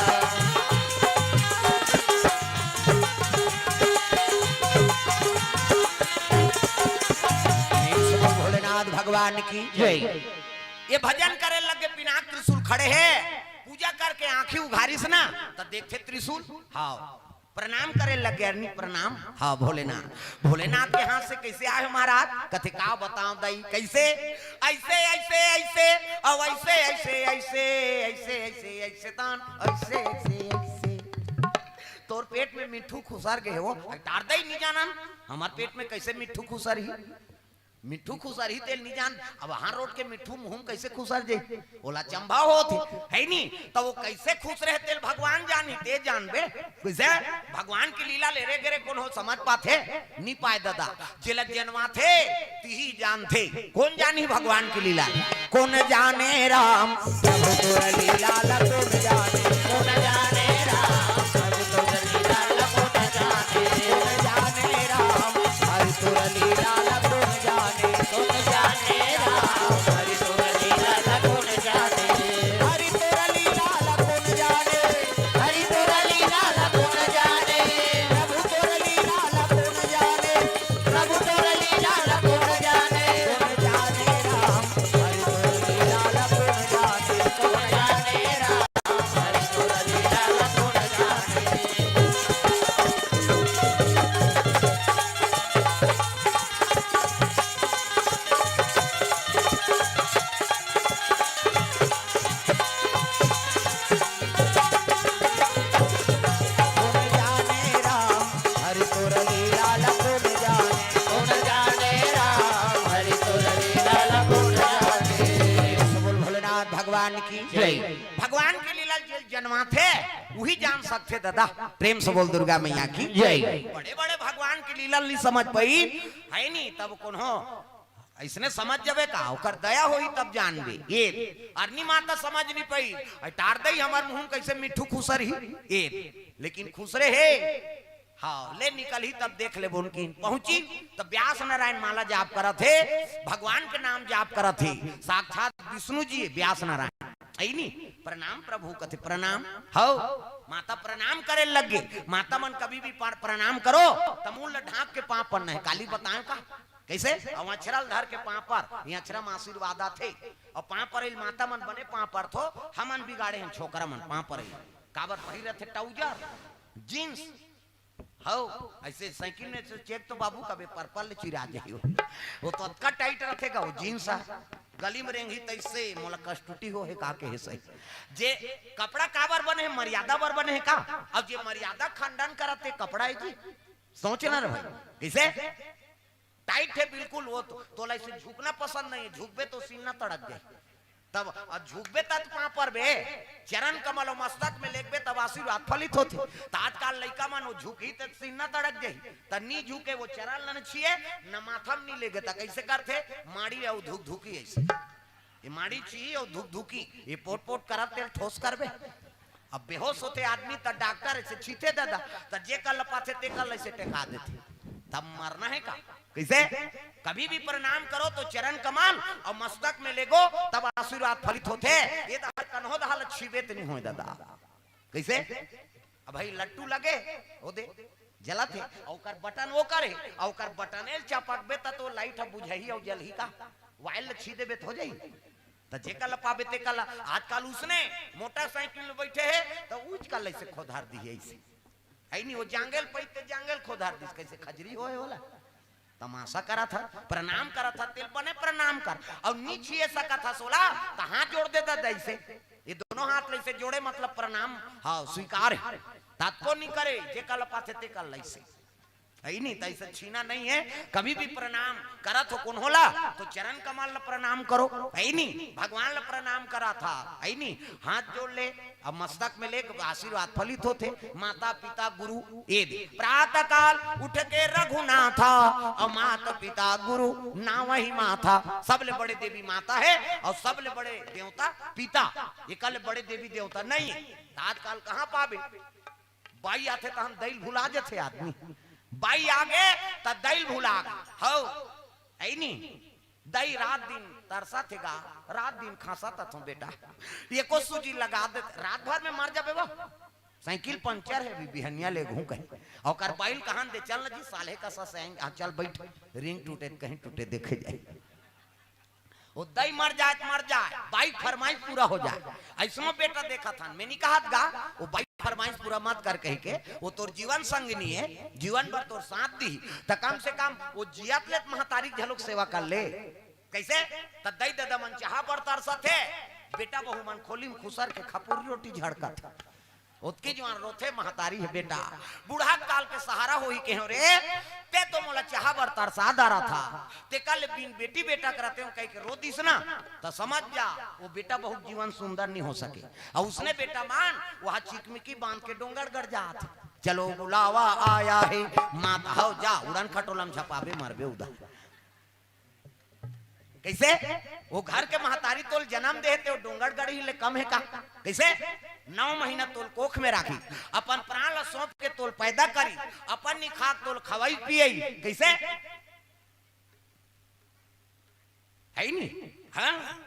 प्रेम से बोल भोलेनाथ भगवान की जय। ये भजन करे लगे, पिनाक त्रिशूल खड़े हे, पूजा करके आँखी उघारिस ना, त देखथे त्रिशूल। हाँ, प्रणाम करे लगे, अरनी प्रणाम। हाँ भोलेनाथ, भोलेनाथ के हाथ से कइसे आए हो महाराज? कथे का बताओ दाई, कइसे? अइसे, अइसे, अइसे, अउ अइसे, अइसे, अइसे, अइसे, अइसे, अइसे, तान, अइसे, अइसे, अइसे। तोर पेट में मिट्ठू खुसर गे हे वो, टार दई नहीं जानन, हमर पेट में कइसे मिट्ठू खुसरही? मिट्ठू खुसरही तेल नहीं जान, अब हाँ रोड के मिट्ठू मुँह म कइसे खुसर जाही? ओला चंभा होत हे, हे नी? त वो कइसे खुसरे हे तेल भगवान जानही, ते जानबे। कइसे? भगवान की लीला ल एरे गेरे कोनो समझ पाथे? नहीं पाए ददा। जेला जनवाथे, तिही जानथे। कोन जानही भगवान की लीला? कोन जाने राम प्रभु तोर लीला ल कोन जाने? कोन जाने राम प्रभु तोर लीला ल कोन जाने? कोन जाने राम हरि तोर लीला ल कोन जाने? कोन जाने राम हरि तोर लीला ल कोन जाने? हरि तोर लीला ल कोन जाने? हरि तोर लीला ल कोन जाने? प्रभु तोर लीला ल कोन जाने? प्रभु तोर लीला ल कोन जाने? कोन जाने राम हरि तोर लीला ल कोन जाने? कोन जाने राम हरि तोर लीला ल कोन जाने? कोन जाने राम हरि तोर लीला ल कोन जाने? कोन जाने राम हरि तोर लीला ल कोन जाने? बोल भोलेनाथ भगवान की जय। भगवान के लीला ल जे जनवाथे, उही जान सकथे ददा। प्रेम से बोल दुर्गा मैया की जय। बड़े-बड़े भगवान के लीला ल नहीं समझ पाई, हे नी? तब कोनो अइसने समझ जबे का, ओकर दया होही तब जानबे। ये अरनी माता समझ नहीं पाई, अरे टार दई हमर मुँह म कइसे मिट्ठू खुसरही? ये लेकिन खुसरे हे। हाँ, ले निकलही तब देख लेबो उनकी। पहुँची तब व्यास नारायण माला जाप करत हे, भगवान के नाम जाप करत हे, साक्षात विष्णु जी व्यास नारायण। अइनी, प्रणाम प्रभु कथे, प्रणाम। हव, माता प्रणाम करे लग गे। माता मन कभी भी प्र-, प्रणाम करो, त मुँह ल ढाँप के पाँव परना हे। काली बताएँव का? कइसे? अउ अछरा ल धर के पाँव पर, ये अछरा म आशीर्वाद आथे। अउ पाँव परई ल माता मन बने पाँव परथो, हमन बिगाड़े हन छोकरा मन पाँव परई ल। काबर पहिरे रथे trouser, jeans, हव, अइसे साइकिल में से चेक तो बाबू कबे पर्पल ले चिरा जाही। वो तो अतका tight रथे गा, वो jeans ह। गली में रेंगही तइसे, मोला कष्टुटी हो हे का कहे सही। जे कपड़ा काबर बने हे, मर्यादा बर बने हे का? अब जे मर्यादा खंडन करत हे, कपड़ा हे जी। सोच ना रे भाई, कइसे? Tight हे बिल्कुल, वो तो, तोला अइसे झुकना पसंद नहीं हे, झुकबे तो सीना तड़क जाही। तब अ झुकबे तब पाँव परबे, चरण कमल अउ मस्तक में लेगबे तब आशीर्वाद फलित होथे। त आजकाल लइका मन वो झुकही त सीना तड़क जाही, त नी झुके, वो चरण ल न छुए, न माथा म नी लेगे, त कइसे करथे? माड़ी अउ धुकधुकी अइसे। ये माड़ी छुही अउ धुकधुकी, ये पोट-पोट करत तेल ठोस करबे। अब बेहोश होथे आदमी त डॉक्टर अइसे छीथे ददा, त जे कर ल पाथे ते कर ल अइसे टेका देथे। तब मरना हे का? कइसे? कभी भी प्रणाम करो तो चरण कमल अउ मस्तक में लेगो, तब आशीर्वाद फलित होथे। ये दहा कन्हो दहा ल छीबे त नहीं होय ददा। कइसे? अब भाई लट्टू लगे, ओ दे, जलत हे, अउ ओकर बटन ओ करे, अउ ओकर बटने ल चपकबे त तो लाइट ह बुझही अउ जलही का? वायर ल छीन देबे त हो जाही। त जेकर ल पाबे तेकर ल, आजकल उसने मोटरसाइकिल में बइठे हे, त उचका ल अइसे खोधार दिही अइसे। हइ नी, ओ जांगेल पइत ते जांगेल खोधार दिस, कइसे खजरी होय ओला? तमाशा करत ह, प्रणाम करत ह, तेल बने प्रणाम कर। अउ नी छिए सकत ह सोला, त हाथ जोड़ दे ददा अइसे। ये दोनों हाथ ल अइसे जोड़े मतलब प्रणाम, हाँ, स्वीकार हे। ततको नी करे, जेकर ल पाथे तेकर ल अइसे। हइ नी, त अइसे छीना नहीं हे। कभी भी प्रणाम करत हो कोनो ला, तो चरण कमल ल प्रणाम करो। हइ नी, भगवान ल प्रणाम करत ह। हइ नी, हाथ जोड़ ले, अब मस्तक में ले, आशीर्वाद फलित होथे। माता पिता गुरु ए दे। प्रातः काल उठ के रघुनाथा, अउ माता पिता गुरु नावहि माथा। सबले बड़े देवी माता हे अउ सबले बड़े देवता पिता। एकर ले बड़े देवी देवता नहीं हे। त आजकल कहाँ पाबे? बाई आथे त हम दई ल भुला जथे आदमी। बाई आगे त दई ल भुला गे। हव, हइ नी? दई रात दिन तरसत हे गा, रात दिन खांसत हथों बेटा, एको सूजी लगा दे, रात भर में मर जाबे वो। साइकिल पंचर हे, अभी बिहनिया लेगहूं कहीं। अउ ओकर बाई ल कहन दे, "चल न जी, साले का ससुर आएंगे, हाँ, चल बइठ, रिंग टूटे त कहीं टूटे, देखे जाए।" ओ दई मर जाए त मर जाए, बाई के फरमाइश पूरा हो जाए। अइसनो बेटा देखत हन, मैं नी कहत गा, ओ बाई फरमाइश पूरा मत कर कहिके, ओ तोर जीवन संगिनी हे, जीवन भर तोर साथ दिही, त कम से कम ओ जियत ले त महतारी के घलोक सेवा कर ले। कइसे? त दई ददा मन चाहा बर तरसत हे, बेटा बहू मन खोली म खुसर के खपुरी रोटी झड़कत हे। ओतकी जुवार रोथे महतारी हे, "बेटा, बूढ़ा काल के सहारा होही केहेंव रे, ते तो मोला चाहा बर तरसा डारत हस, तेकर ले बिन बेटी बेटा के रतेंव," कहिके रो दिस ना, त समझ जा, ओ बेटा बहू के जीवन सुंदर नी हो सके। अउ उसने बेटा मन, वहाँ चिकमिकी बांध के डोंगरगढ़ जात हे। "चलो बुलावा आया है, माता हो जा, उड़न खटोला म झपाबे, मरबे उधर।" कइसे? ओ घर के महतारी तोल जनम दे हे, ते ओ डोंगरगढ़ ही ले कम हे का? कइसे? नौ महीना तोल कोख में राखी, अपन प्राण ल सौंप के तोल पैदा करी, अपन नी खात तोल खवई पियई। कइसे? हइ नी? हाँ?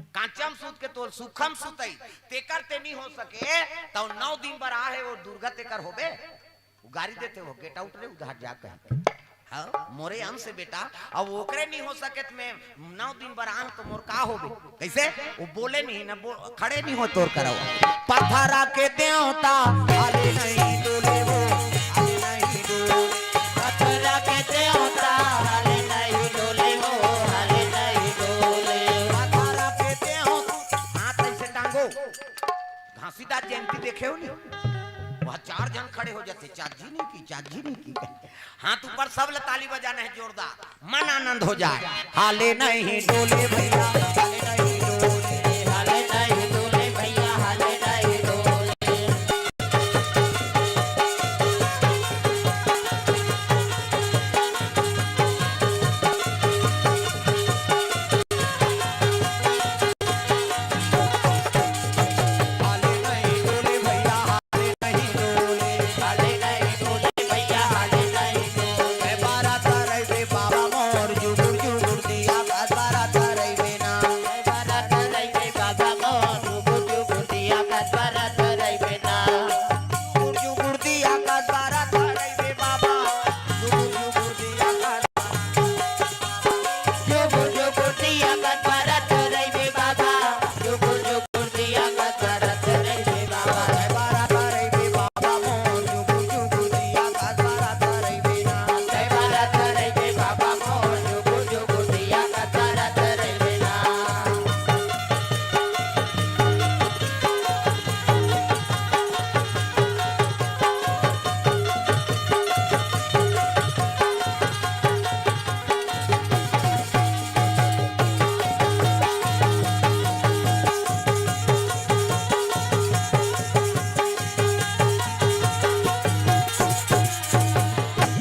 कांचम सूत के तोल सुखम सुतई, तेकर ते नी हो सके, त नौ दिन बर आ हे, ओ दुर्गा तेकर होबे? वो गारी देथे, वो "Get out रे, उधर जा" कहिके। हाँ, मोरे अंश हे बेटा, अब ओकरे नी हो सके त मैं नौ दिन बर आंव त मोर का होबे? कइसे? वो बोले नहीं ना, बो-, खड़े नहीं हो तोर करव। पथरा के देवता, हाले नहीं डोले वो, हाले नहीं डोले। पथरा के देवता, हाले नहीं डोले वो, हाले नहीं डोले। पथरा के देवता, हाथ अइसे टांगो। घासीदास जयंती देखे हो नी? वहाँ चार झन खड़े हो जाथे, "चाची नहीं की, चाची नहीं की।" हाथ ऊपर, सब ल ताली बजाना हे जोरदार, मन आनंद हो जाए। हाले नहीं डोले भैया, हाले नहीं डोले, हाले नहीं डोले भैया, हाले नहीं डोले।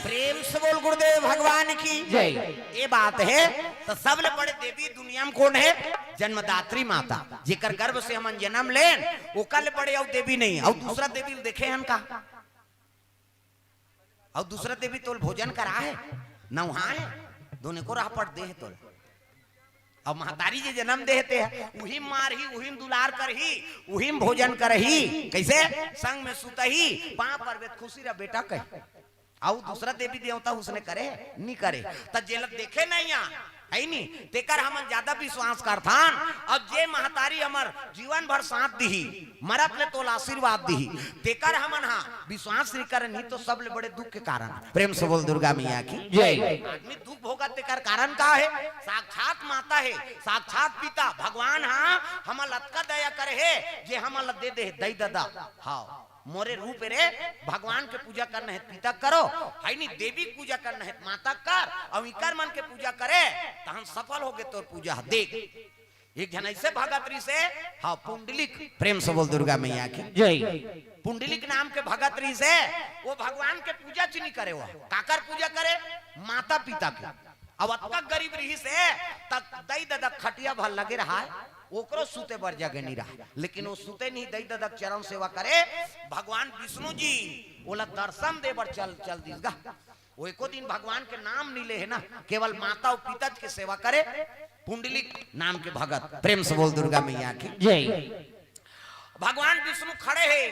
प्रेम से बोल गुरुदेव भगवान की जय। ये बात हे, त सबले बड़े देवी दुनिया में कोन हे? जन्मदात्री माता, जेकर गर्भ से हमन जनम लेन, ओकर ले बड़े अउ देवी नहीं। अउ दूसरा देवी ल देखे हन का? अउ दूसरा देवी तोल भोजन करा हे, नउहा हे, दोने को राहपट दे हे तोल। अब महतारी जे जनम देहे ते ह, उही मारही, उही दुलार करही, उही भोजन करही। कइसे? संग में सुतही, पाँव परबे त खुशी रह बेटा कही। अउ दूसरा देवी देवता उसने करे? नी करे। त जेला देखे नइ आ, हइ नी? तेकर हमन जादा विश्वास करथन। अउ जे महतारी हमर जीवन भर साथ दिही, मरत ले तोला आशीर्वाद दिही, तेकर हमन हा विश्वास नी करन ही तो सबले बड़े दुख के कारण। प्रेम से बोल दुर्गा मैया की जय। आदमी दुख भोगत तेकर कारण का हे? साक्षात माता हे, साक्षात पिता भगवान हा हमन ला अतका दया करे हे जे हमन ला दे दे हे दई ददा। हाँ, मोरे रूप रे, भगवान के पूजा करना हे पिता करो, हइ नी? देवी के पूजा करना हे माता कर, अउ इकर मन के पूजा करे, तहन सफल होगे तोर पूजा। देख, एक झन अइसे भगत रिहिसे, हाँ, पुंडलिक, प्रेम से बोल दुर्गा मैया की जय। पुंडलिक नाम के भगत रिहिसे, वो भगवान के पूजा च नी करे, वो काकर पूजा करे? माता पिता के। अब अतका गरीब रिहिसे, त दई ददा खटिया भर लगे रहा, ओकरो सुते बर जगह नी रहा, लेकिन वो सुते नी, दई ददा के चरण सेवा करे। भगवान विष्णु जी ओला दर्शन दे बर चल, चल दिस गा। वो एको दिन भगवान के नाम नी ले हे ना, केवल माता अउ पिता के सेवा करे। पुंडलिक नाम के भगत, प्रेम से बोल दुर्गा मैया की जय। भगवान विष्णु खड़े हे,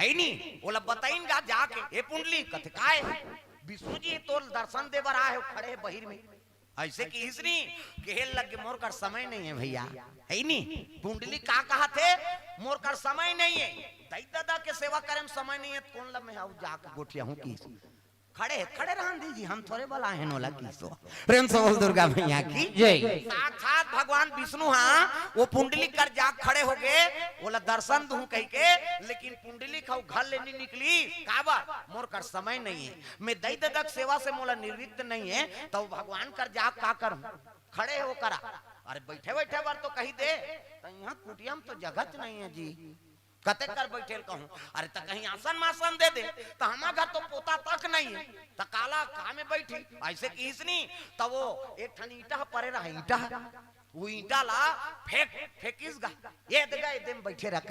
हइ नी? ओला बताइन गा जाके, "ए पुंडलिक," कथे, "काय?" "विष्णु जी तोर दर्शन दे बर आए हे, खड़े हे बहिर में।" अइसे किहिस नी, कहे लगे, "मोर कर समय नइ हे भइया," हइ नी? पुंडलिक का कहत हे? "मोर कर समय नइ हे, दई ददा के सेवा करे में समय नइ हे, त कोन ल मैं अउ जाके गोठियाहूँ?" किहिस। "खड़े हे, खड़े रहन दीजिए, हम थोरे बलाए हन ओला," किहिस। प्रेम से बोल दुर्गा मैया की जय। साक्षात भगवान विष्णु हा वो पुंडलिक कर जाग खड़े होगे, ओला दर्शन दूँ कहिके, लेकिन पुंडलिक हा घर ले नी निकली। काबर? "मोर कर समय नइ हे, मैं दई ददा के सेवा से मोला निवृत्त नइ हे, त वो भगवान कर जाग का करहूँ?" खड़े हे वो करा। "अरे बइठे बइठे बर तो कहि दे।" "त इहाँ कुटिया में तो जगह च नइ हे जी।" "कते कर बइठे ल कहूँ?" "अरे त कहीं आसन मासन दे दे।" "त हमर घर तो पोता तक नइ हे, त काला का में बइठी?" अइसे किहिस नी, त वो एक ठन ईंटा परे रहा, ईंटा, वो ईंटा ला फेंक, फेंकिस गा, "ए दे गा, ए दे में बइठे रह।"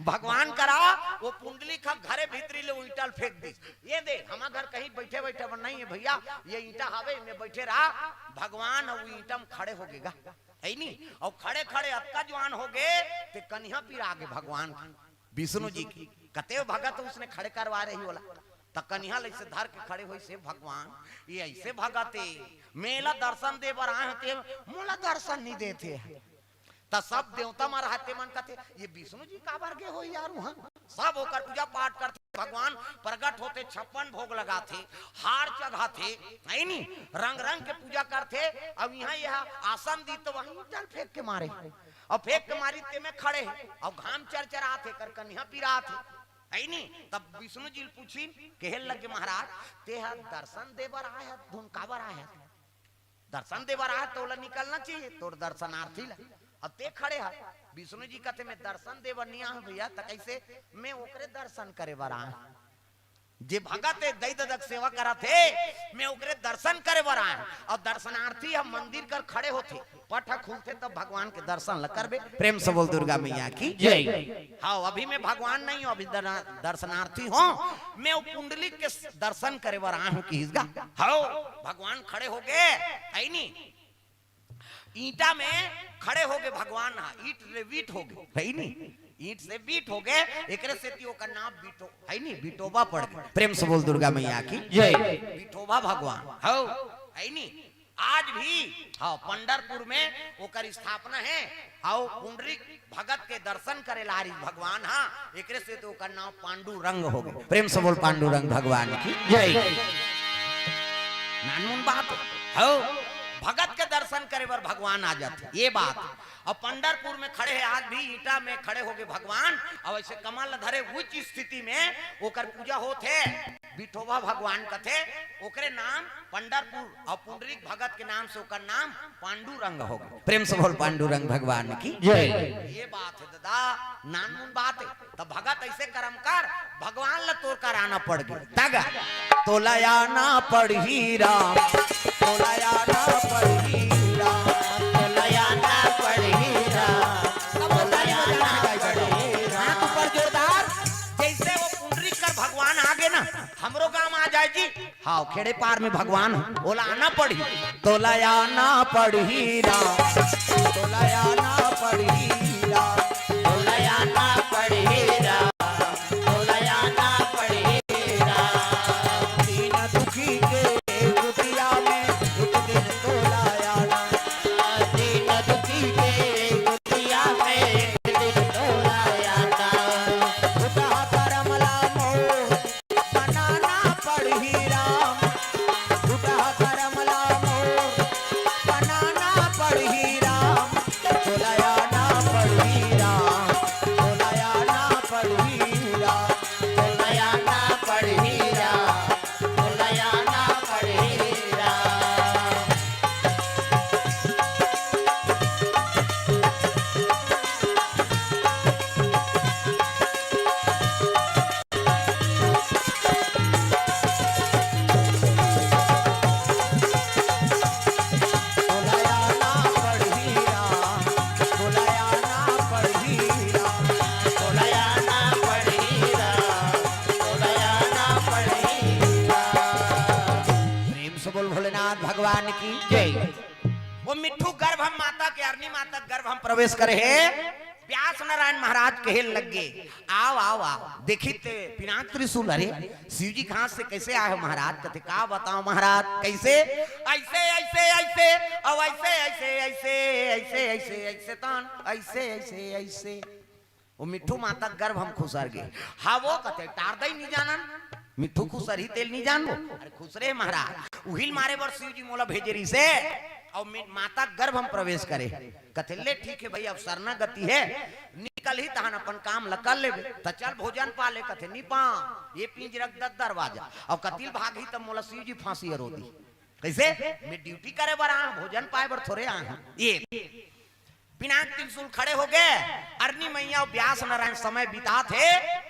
भगवान करा वो पुंडलिक हा घरे भीतरी ले वो ईंटा ल फेंक दिस, "ए दे, हमर घर कहीं बइठे बइठे बर नइ हे भइया, ये ईंटा हवे, में बइठे रहा।" भगवान अउ ईंटा में खड़े होगे गा, हइ नी? अउ खड़े खड़े अतका जुआन होगे, ते कनिहा पिरा गे भगवान के, विष्णु जी के। कते भगत उसने खड़े करवा रही ओला, त कनिहा ल अइसे धर के खड़े होइस, "हे भगवान, ये अइसे भगत हे, में एला दर्शन दे बर आए हों, ते मोला दर्शन नी देत हे।" त सब देवता मन रहते मन कथे, "ये विष्णु जी काबर गे होही यार उहाँ?" सब ओकर पूजा पाठ करथे, भगवान प्रगट होथे, छप्पन भोग लगाथे, हार चघाथे, हइ नी? रंग रंग के पूजा करथे। अब इहाँ ये आसन दी त वहीं ईंटा ल फेंक के मारे, अउ फेंक के मारी ते में खड़े हे, अउ घाम चरचराथे, कर कनिहा पिराथे, हइ नी? तब विष्णु जी ल पूछिन, कहे लगे, "महाराज, ते हा दर्शन दे बर आए हस, धुन काबर आए हस?" दर्शन दे बर आए त ओला निकलना चाहिए, तोर दर्शनार्थी ला। अब ते खड़े हस, विष्णु जी कथे, "मैं दर्शन दे बर नइ आए हँव भइया, त कइसे? मैं ओकरे दर्शन करे बर आए हँव। जे भगत हे, दई ददा के सेवा करत हे, मैं ओकरे दर्शन करे बर आए हँव।" अउ दर्शनार्थी ह मंदिर कर खड़े होथे, पट ह खुलथे, तब भगवान के दर्शन ल करबे। प्रेम से बोल दुर्गा मैया की जय। हाँ, अभी मैं भगवान नइ हँव, अभी दर-, दर्शनार्थी हँव। मैं वो पुंडलिक के दर्शन करे बर आए हँव, किहिस गा। हव, भगवान खड़े होगे, हइ नी? ईंटा में खड़े होगे भगवान हा, ईंट ले बीट होगे, हइ नी? ईंट से बीट होगे, एकरे सेती ओकर नाम बीटो, हइ नी? बीटोबा पड़ गे। प्रेम से बोल दुर्गा मैया की जय। बीटोबा भगवान, हव, हइ नी? आज भी, हाँ, पंडरपुर में ओकर स्थापना हे। अउ पुंडरीक भगत के दर्शन करे ला आरिस भगवान, हाँ, एकरे सेती ओकर नाम पांडुरंग होगे। प्रेम से बोल पांडुरंग भगवान की जय। नानमुन बात हे, हव, भगत के दर्शन करे बर भगवान आ जाथे, ये बात। अउ पंडरपुर में खड़े हे, आज भी ईंटा में खड़े होगे भगवान। अउ अइसे कमल धरे उच्च स्थिति में ओकर पूजा होत हे। बिठोबा भगवान कथे, ओकरे नाम पंडरपुर अउ पुंडरीक भगत के नाम से ओकर नाम पांडुरंग होगे। प्रेम से बोल पांडुरंग भगवान की जय। ये बात हे दादा, नानमुन बात हे। त भगत अइसे करम कर, भगवान ल तोर कर आना पड़ गे। तग तोला आना पड़ही राम, तोला आना पड़ही राम, तोला आना पड़ही राम, तोला आना पड़ही राम। हाथ ऊपर जोरदार, जइसे वो पुंडरीक कर भगवान आ गे ना, हमरो गांव आ जाए जी। हाव, खेड़े पार में भगवान ह, ओला आना पड़ही। तोला आना पड़ही राम, तोला आना पड़ही राम, तोला आना पड़ही राम, तोला आना पड़ही राम। दीन दुखी के कुटिया में एक दिन तोला आना, दीन दुखी के कुटिया में एक दिन तोला आना। फुटहा करम ला मोर बनाना पड़ही राम, फुटहा करम ला मोर बनाना पड़ही राम, तोला आना पड़ही राम, तोला आना पड़ही राम, तोला आना पड़ही राम, तोला आना पड़ही राम। प्रेम से बोल भोलेनाथ भगवान की जय। वो मिट्ठू गर्भ हम माता के, अरनी माता के गर्भ हम प्रवेश करे हे। व्यास नारायण महाराज कहे लग गे, "आओ, आओ, आओ।" देखी ते पिनाक त्रिशूल, "अरे, शिव जी कहाँ से, कैसे आए हो महाराज?" कथे, "का बताओ महाराज, कैसे?" "ऐसे, ऐसे, ऐसे, अब ऐसे, ऐसे, ऐसे, ऐसे, ऐसे, ऐसे, तन, ऐसे, ऐसे, ऐसे।" वो मिट्ठू माता गर्भ हम खुसर गे। हाँ, वो कथे, "टार दई नहीं जानन, मिट्ठू खुसर ही तेल नहीं जानबो।" अरे खुसरे महाराज, उहिल मारे बर शिव जी मोला भेजे रहिसे, अउ मि-, माता गर्भ हम प्रवेश करे। कथे, "ले ठीक हे भई, अब शरणागति हे, निकलही तहन अपन काम ल कर लेबे, त चल भोजन पा ले।" कथे, "नी पा, ये पिंजरा के दस दरवाजा, अउ कतिल भागही त मोला शिव जी फांसी अरो दी।" कैसे? मैं ड्यूटी करे बर आया हूँ, भोजन पाए बर थोड़े आया हूँ। ये पिनाक त्रिशूल खड़े हो गे, अरनी मैया अउ व्यास नारायण समय बितात हे।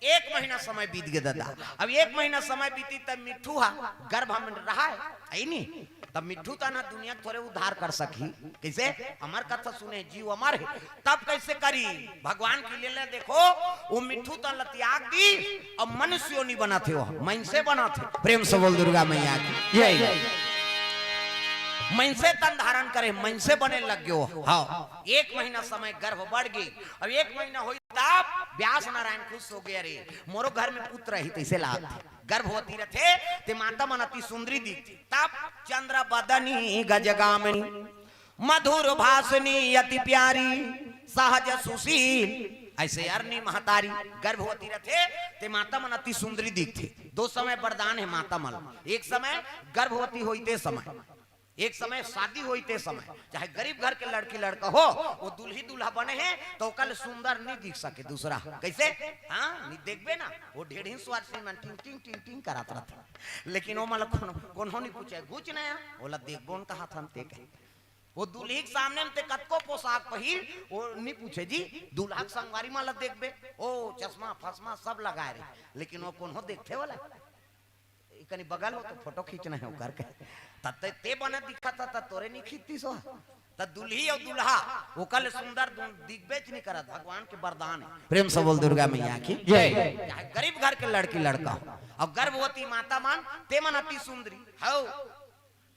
एक महीना समय बीत गे दादा। अब एक महीना समय बीती तब मिट्ठू हा गर्भ में रहा है, है नी? तब मिट्ठू तना दुनिया के थोड़े उद्धार कर सकही। कैसे? अमर कथा सुने, जीव अमर है, तब कैसे करी? भगवान की लीला देखो, वो मिट्ठू तन ल त्याग दी, अब मनुष्य योनि बनत हे, वो मनसे बनत हे। प्रेम से बोल दुर्गा मैया की जय। मनसे तन धारण करे, मनसे बने लग गयो। हाँ, एक महीना समय गर्भ बढ़ गई। अब एक महीना होई तब व्यास नारायण खुश हो गए, "अरे, मोरो घर में पुत्र ही तैसे लाग।" गर्भवती रथे ते माता मन अति सुंदरी दिखथे। तब चंद्र बदनी गजगामिनी, मधुर भाषिणी अति प्यारी, सहज सुशील। ऐसे अरनी महतारी गर्भवती रथे ते माता मन अति सुंदरी दिखथे। दो समय वरदान है माता मन, एक समय गर्भवती होई ते समय, एक समय शादी होई ते समय, चाहे गरीब घर के लड़की लड़का हो, वो दुल्ही दूल्हा बने हैं तो ओकर ले सुंदर नहीं दिख सके दूसरा। कैसे? हाँ, नहीं देखबे ना, वो ढेढ़ी स्वाद से मन टिंग टिंग टिंग टिंग करात रहता, लेकिन वो मतलब कोनो कोनो नहीं पूछे, "घुच नया।" बोला, "देखबो न कहा था हम ते कहे।" वो दुल्ही के सामने में ते कतको पोशाक पहिर, वो नहीं पूछे जी, दूल्हा के संगवारी मन ला देखबे, ओ चश्मा फसमा सब लगाए रहे, लेकिन वो कोनो देखथे वाला? कनी बगल हो तो फोटो खींचना है ओकर के। त ते, ते बने दिखत ह, त तोरे नहीं खींचती सो। त दुल्ही अउ दूल्हा ओकर ले सुंदर दु-, दिखबेच नहीं करत, भगवान के वरदान है। प्रेम से बोल दुर्गा मैया की जय। चाहे गरीब घर के लड़की लड़का हो, अउ गर्भवती माता मन, ते मन अति सुंदरी हो।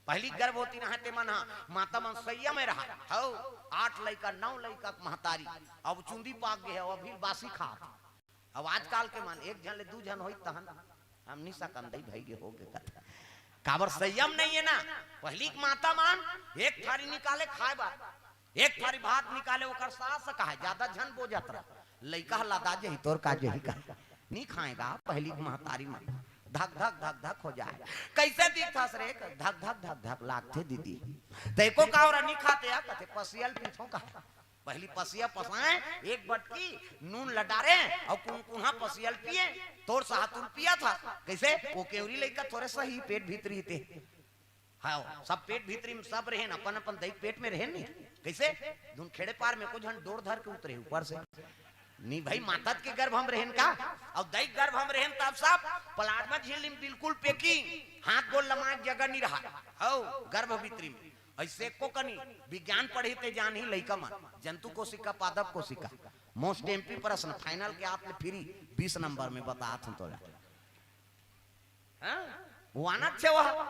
पहली गर्भवती रहे ते मन ह, माता मन सैया में रहा हो, आठ लइका, नौ लइका के महतारी, अब चुंदी पाक गए हो, अभी बासी खात। अब आजकल के मन एक झन ले दू झन होई तहन हम नहीं सकन दई भई गे हो गे कथा। काबर संयम नहीं है ना। पहली के माता मन एक थारी निकाले खाए बर, एक थारी भात निकाले, ओकर सास कहे, "ज्यादा झन बोजत रह, लइका ह लदा जही, तोर का जही का।" नहीं खाएगा पहली के महतारी मन। धक धक धक धक हो जाए। कैसे दिखथस रे? धक धक धक धक लागथे दीदी। तैको का ओरा नहीं खाते या? कथे, "पसियल पीथों का।" पहली पसिया पसाए, एक बटकी नून ल डारे अउ कुनकुना पसियल पिए, तोर सातुल पिया था। कैसे? वो केवरी लइका थोरे सही पेट भीतरी ते। हाँ, सब पेट भीतरी में सब रहेन, अपन अपन दई पेट में रहेन नहीं। कैसे? धुन खेड़े पार में को झन डोर धर के उतरे ऊपर से। नहीं भाई, माता के गर्भ हम रहेन का? अउ दई गर्भ हम रहेन तब सब प्लाज्मा झिल्ली में बिल्कुल packing, हाथ गोड़ लमाए के जगह नहीं रहा। हौ, गर्भ भीतरी में। ऐसे को कनी विज्ञान पढ़े ते जान ही लइका मन, जंतु कोशिका, पादप कोशिका। Most M P प्रश्न, final के आप ले free बीस नंबर में बतात हूँ तोला। हाँ? वो आना छे वह।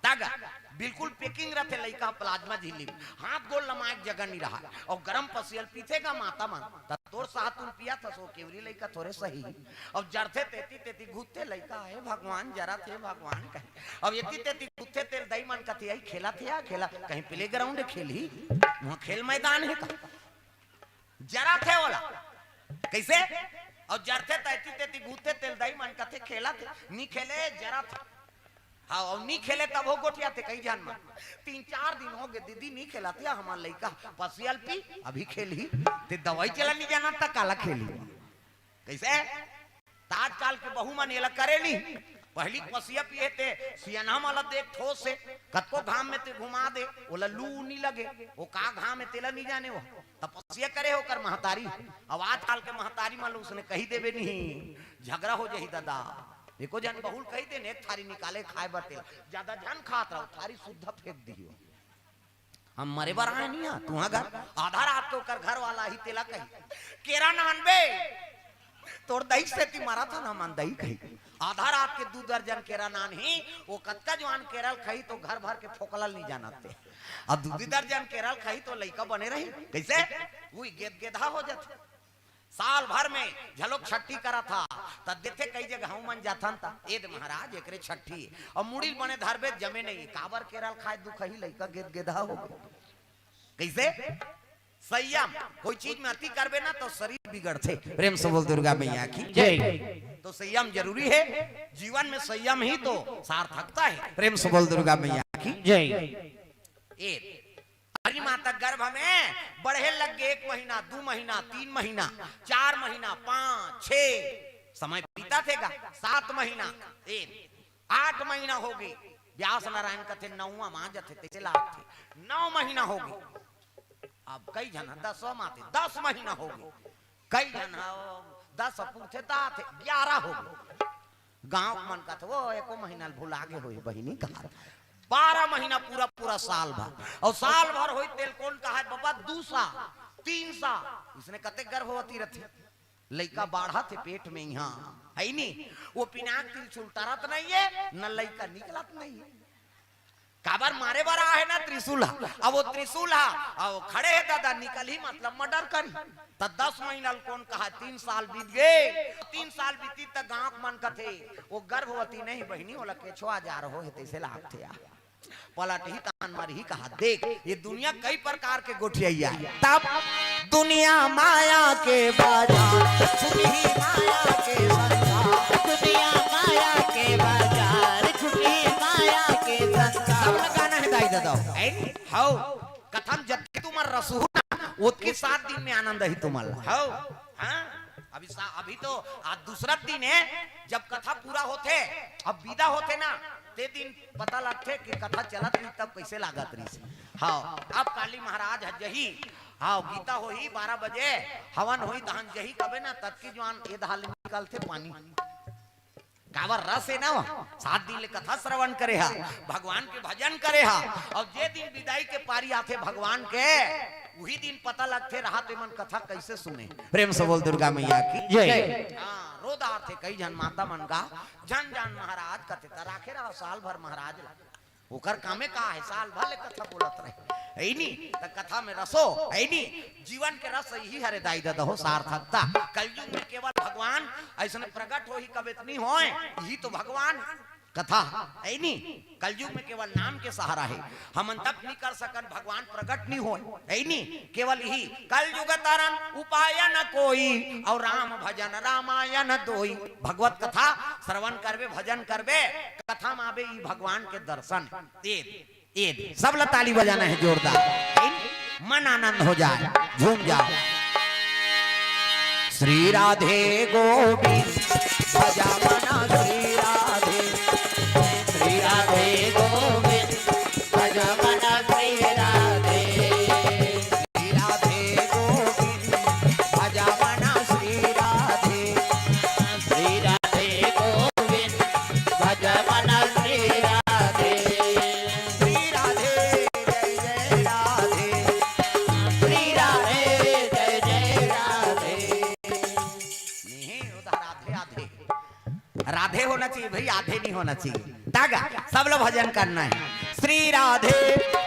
तग बिल्कुल packing रथे लइका, plasma झिल्ली में। हाथ गोड़ लमाए के जगह नहीं रहा। अउ गरम पसियल पीथे गा माता मन, त तोर साहतून पिया थस ओ केवरी लइका थोरे सही। अब जरथे तेती तेती घुसथे लइका, "हे भगवान, जरत हे भगवान," कहे। अब एती तेती घुसथे तेला दई मन कथे, "अई खेलत हे या खेला, कहीं playground खेलही, वहाँ खेल मैदान हे का?" जरत हे ओला। कइसे? अउ जरथे तेती तेती घुसथे तेला दई मन कथे, "खेलत हे, नी खेले, जरत हे।" हाँ, अउ नी खेले तभो गोठियाथे कई झन मन। "तीन चार दिन होगे दीदी, नी खेलत हे हमर लइका, पसियल पी, अभी खेलही, ते दवाई चला नी जानत त काला खेलही?" कइसे? त आजकाल के बहू मन एला करे नी। पहिली पसिया पिए ते सियनहा मन ला देख ठोस हे, कतको घाम में ते घुमा दे, ओला लू नी लगे, ओ का घाम हे तेला नी जाने वो। त पसिया करे हे ओकर महतारी। अब आजकाल के महतारी मन ला उसने कही देबे नी, झगरा हो जाही दादा। एको झन बहू ल कही दे न, एक थारी निकाले खाए बर तेला, जादा झन खात रहो, थारी सुद्धा फेंक दिही। हम मरे बर आए नी हा, तुहा घर आधा रात के ओकर घर वाला ही तेला कही, "केरा नान बे, तोर दई सेती मरत हन हमन दई," कही। आधा रात के दू दर्जन केरा नान ही, वो कतका जुआन केरा ल खाही त घर भर के फोकला ल नी जानत ते। अब दू दू दर्जन केरा ल खाही त लइका बने रही, कइसे? उही गेद गेदहा हो जाथे। साल भर में झलोक छट्ठी करत हा, त देथे कई जगह हमन जाथन त, "ए दे महाराज, एकरे छट्ठी," अउ मुड़ी ल बने धरबे त जमे नहीं, काबर केरा ल खाए दुखही लइका गेद गेदहा हो गे। कइसे? संयम, कोई चीज में अति करबे ना त शरीर बिगड़थे। प्रेम से बोल दुर्गा मैया की जय। तो संयम जरूरी हे, जीवन में संयम ही तो सार्थकता हे। प्रेम से बोल दुर्गा मैया की जय। ए, अरे माता गर्भ में बढ़े लग गे, एक महीना, दू महीना, तीन महीना, चार महीना, पाँच, छे, समय बीतत हे गा, सात महीना, ए, आठ महीना हो गे। व्यास नारायण कथे नौवा मा जथे, तइसे लागथे, नौ महीना हो गे। अब कई झन ह दसवा मा आथे, दस महीना हो गे। कई झन ह दस पूरथे त आथे, ग्यारह हो गे। गांव के मन कथे, "वो एको महीना ल भुला गे होही बहिनी," कहा। बारह महीना पूरा, पूरा साल भर। अउ साल भर होही तेला कोन कहा, बाबा, दू साल, तीन साल, इसने कते गर्भवती रथे। लइका बाढ़त हे पेट में इहाँ, हे नी? वो पिनाक त्रिशूल टरत नहीं हे, न लइका निकलत नहीं हे। काबर मारे बर आहे ना त्रिशूल हा। अब वो त्रिशूल हा, अब खड़े हे दादा, निकलही मतलब murder करही। त दस महीना ल कोन कहा, तीन साल बीत गे। तीन साल बीती त गांव के मन कथे, "वो गर्भवती नहीं बहिनी, ओला केछवा जा रहो हे, तइसे लागथे या।" पलटही तान मरही कहा। देख, ये दुनिया कई प्रकार के गोठियाई हे। तब दुनिया माया के बाजार, छुटही माया के संसार। दुनिया माया के बाजार, छुटही माया के संसार। सब ला गाना हे दाई ददा। हैं? हव। कथा म जतके तुमन रसहू ना, ओतके सात दिन में आनंद आही तुमन ला। हव। हाँ? अभी सा-, अभी तो आज दूसरा दिन हे, जब कथा पूरा होथे, अब विदा होथे ना, ते दिन पता लगथे कि कथा चलत रहिस तब कइसे लागत रहिस। हाँ, अब काली महाराज ह जही, हाँ, गीता होही बारह बजे, हवन होही, तहन जही कबे ना, ततकी जुआन ए धार ले निकलथे पानी। काबर रस हे ना वो, सात दिन ले कथा श्रवण करे हा, भगवान के भजन करे हा, अउ जे दिन विदाई के पारी आथे भगवान के, उही दिन पता लगथे रहा ते मन कथा कइसे सुने। प्रेम से बोल दुर्गा मैया की जय। हाँ, रो डारथे कई झन माता मन गा, "झन जान महाराज," कथे, "त राखे रहा साल भर महाराज ला।" ओकर कामे का हे, साल भर ले कथा बोलत रहे, हे नी? त कथा में रसो, हे नी? जीवन के रस इही हरे दाई ददा हो, सार्थकता। कलयुग में केवल भगवान अइसने प्रगट होही, कबे त नी होय, इही तो भगवान कथा, हे नी? कलयुग में केवल नाम के सहारा हे, हमन तप नी कर सकन, भगवान प्रगट नी होय, हे नी? केवल इही कलयुग तरन उपाय न कोई, अउ राम भजन रामायण दोई। भगवत कथा श्रवण करबे, भजन करबे, कथा में आबे, ई भगवान के दर्शन। ए, ए, सब ला ताली बजाना हे जोरदार। मन आनंद हो जाए, झूम जाओ। श्री राधे गोविंद, भजा मन श्री राधे। श्री राधे गोविंद, भजा मन श्री राधे। श्री राधे गोविंद, भजा मन श्री राधे। श्री राधे गोविंद, भजा मन श्री राधे। श्री राधे, जय जय राधे। श्री राधे, जय जय राधे। नहीं, वो तो राधे राधे। राधे होना चाहिए भाई, आधे नहीं होना चाहिए। तागा, सब लोग भजन करना है। श्री राधे।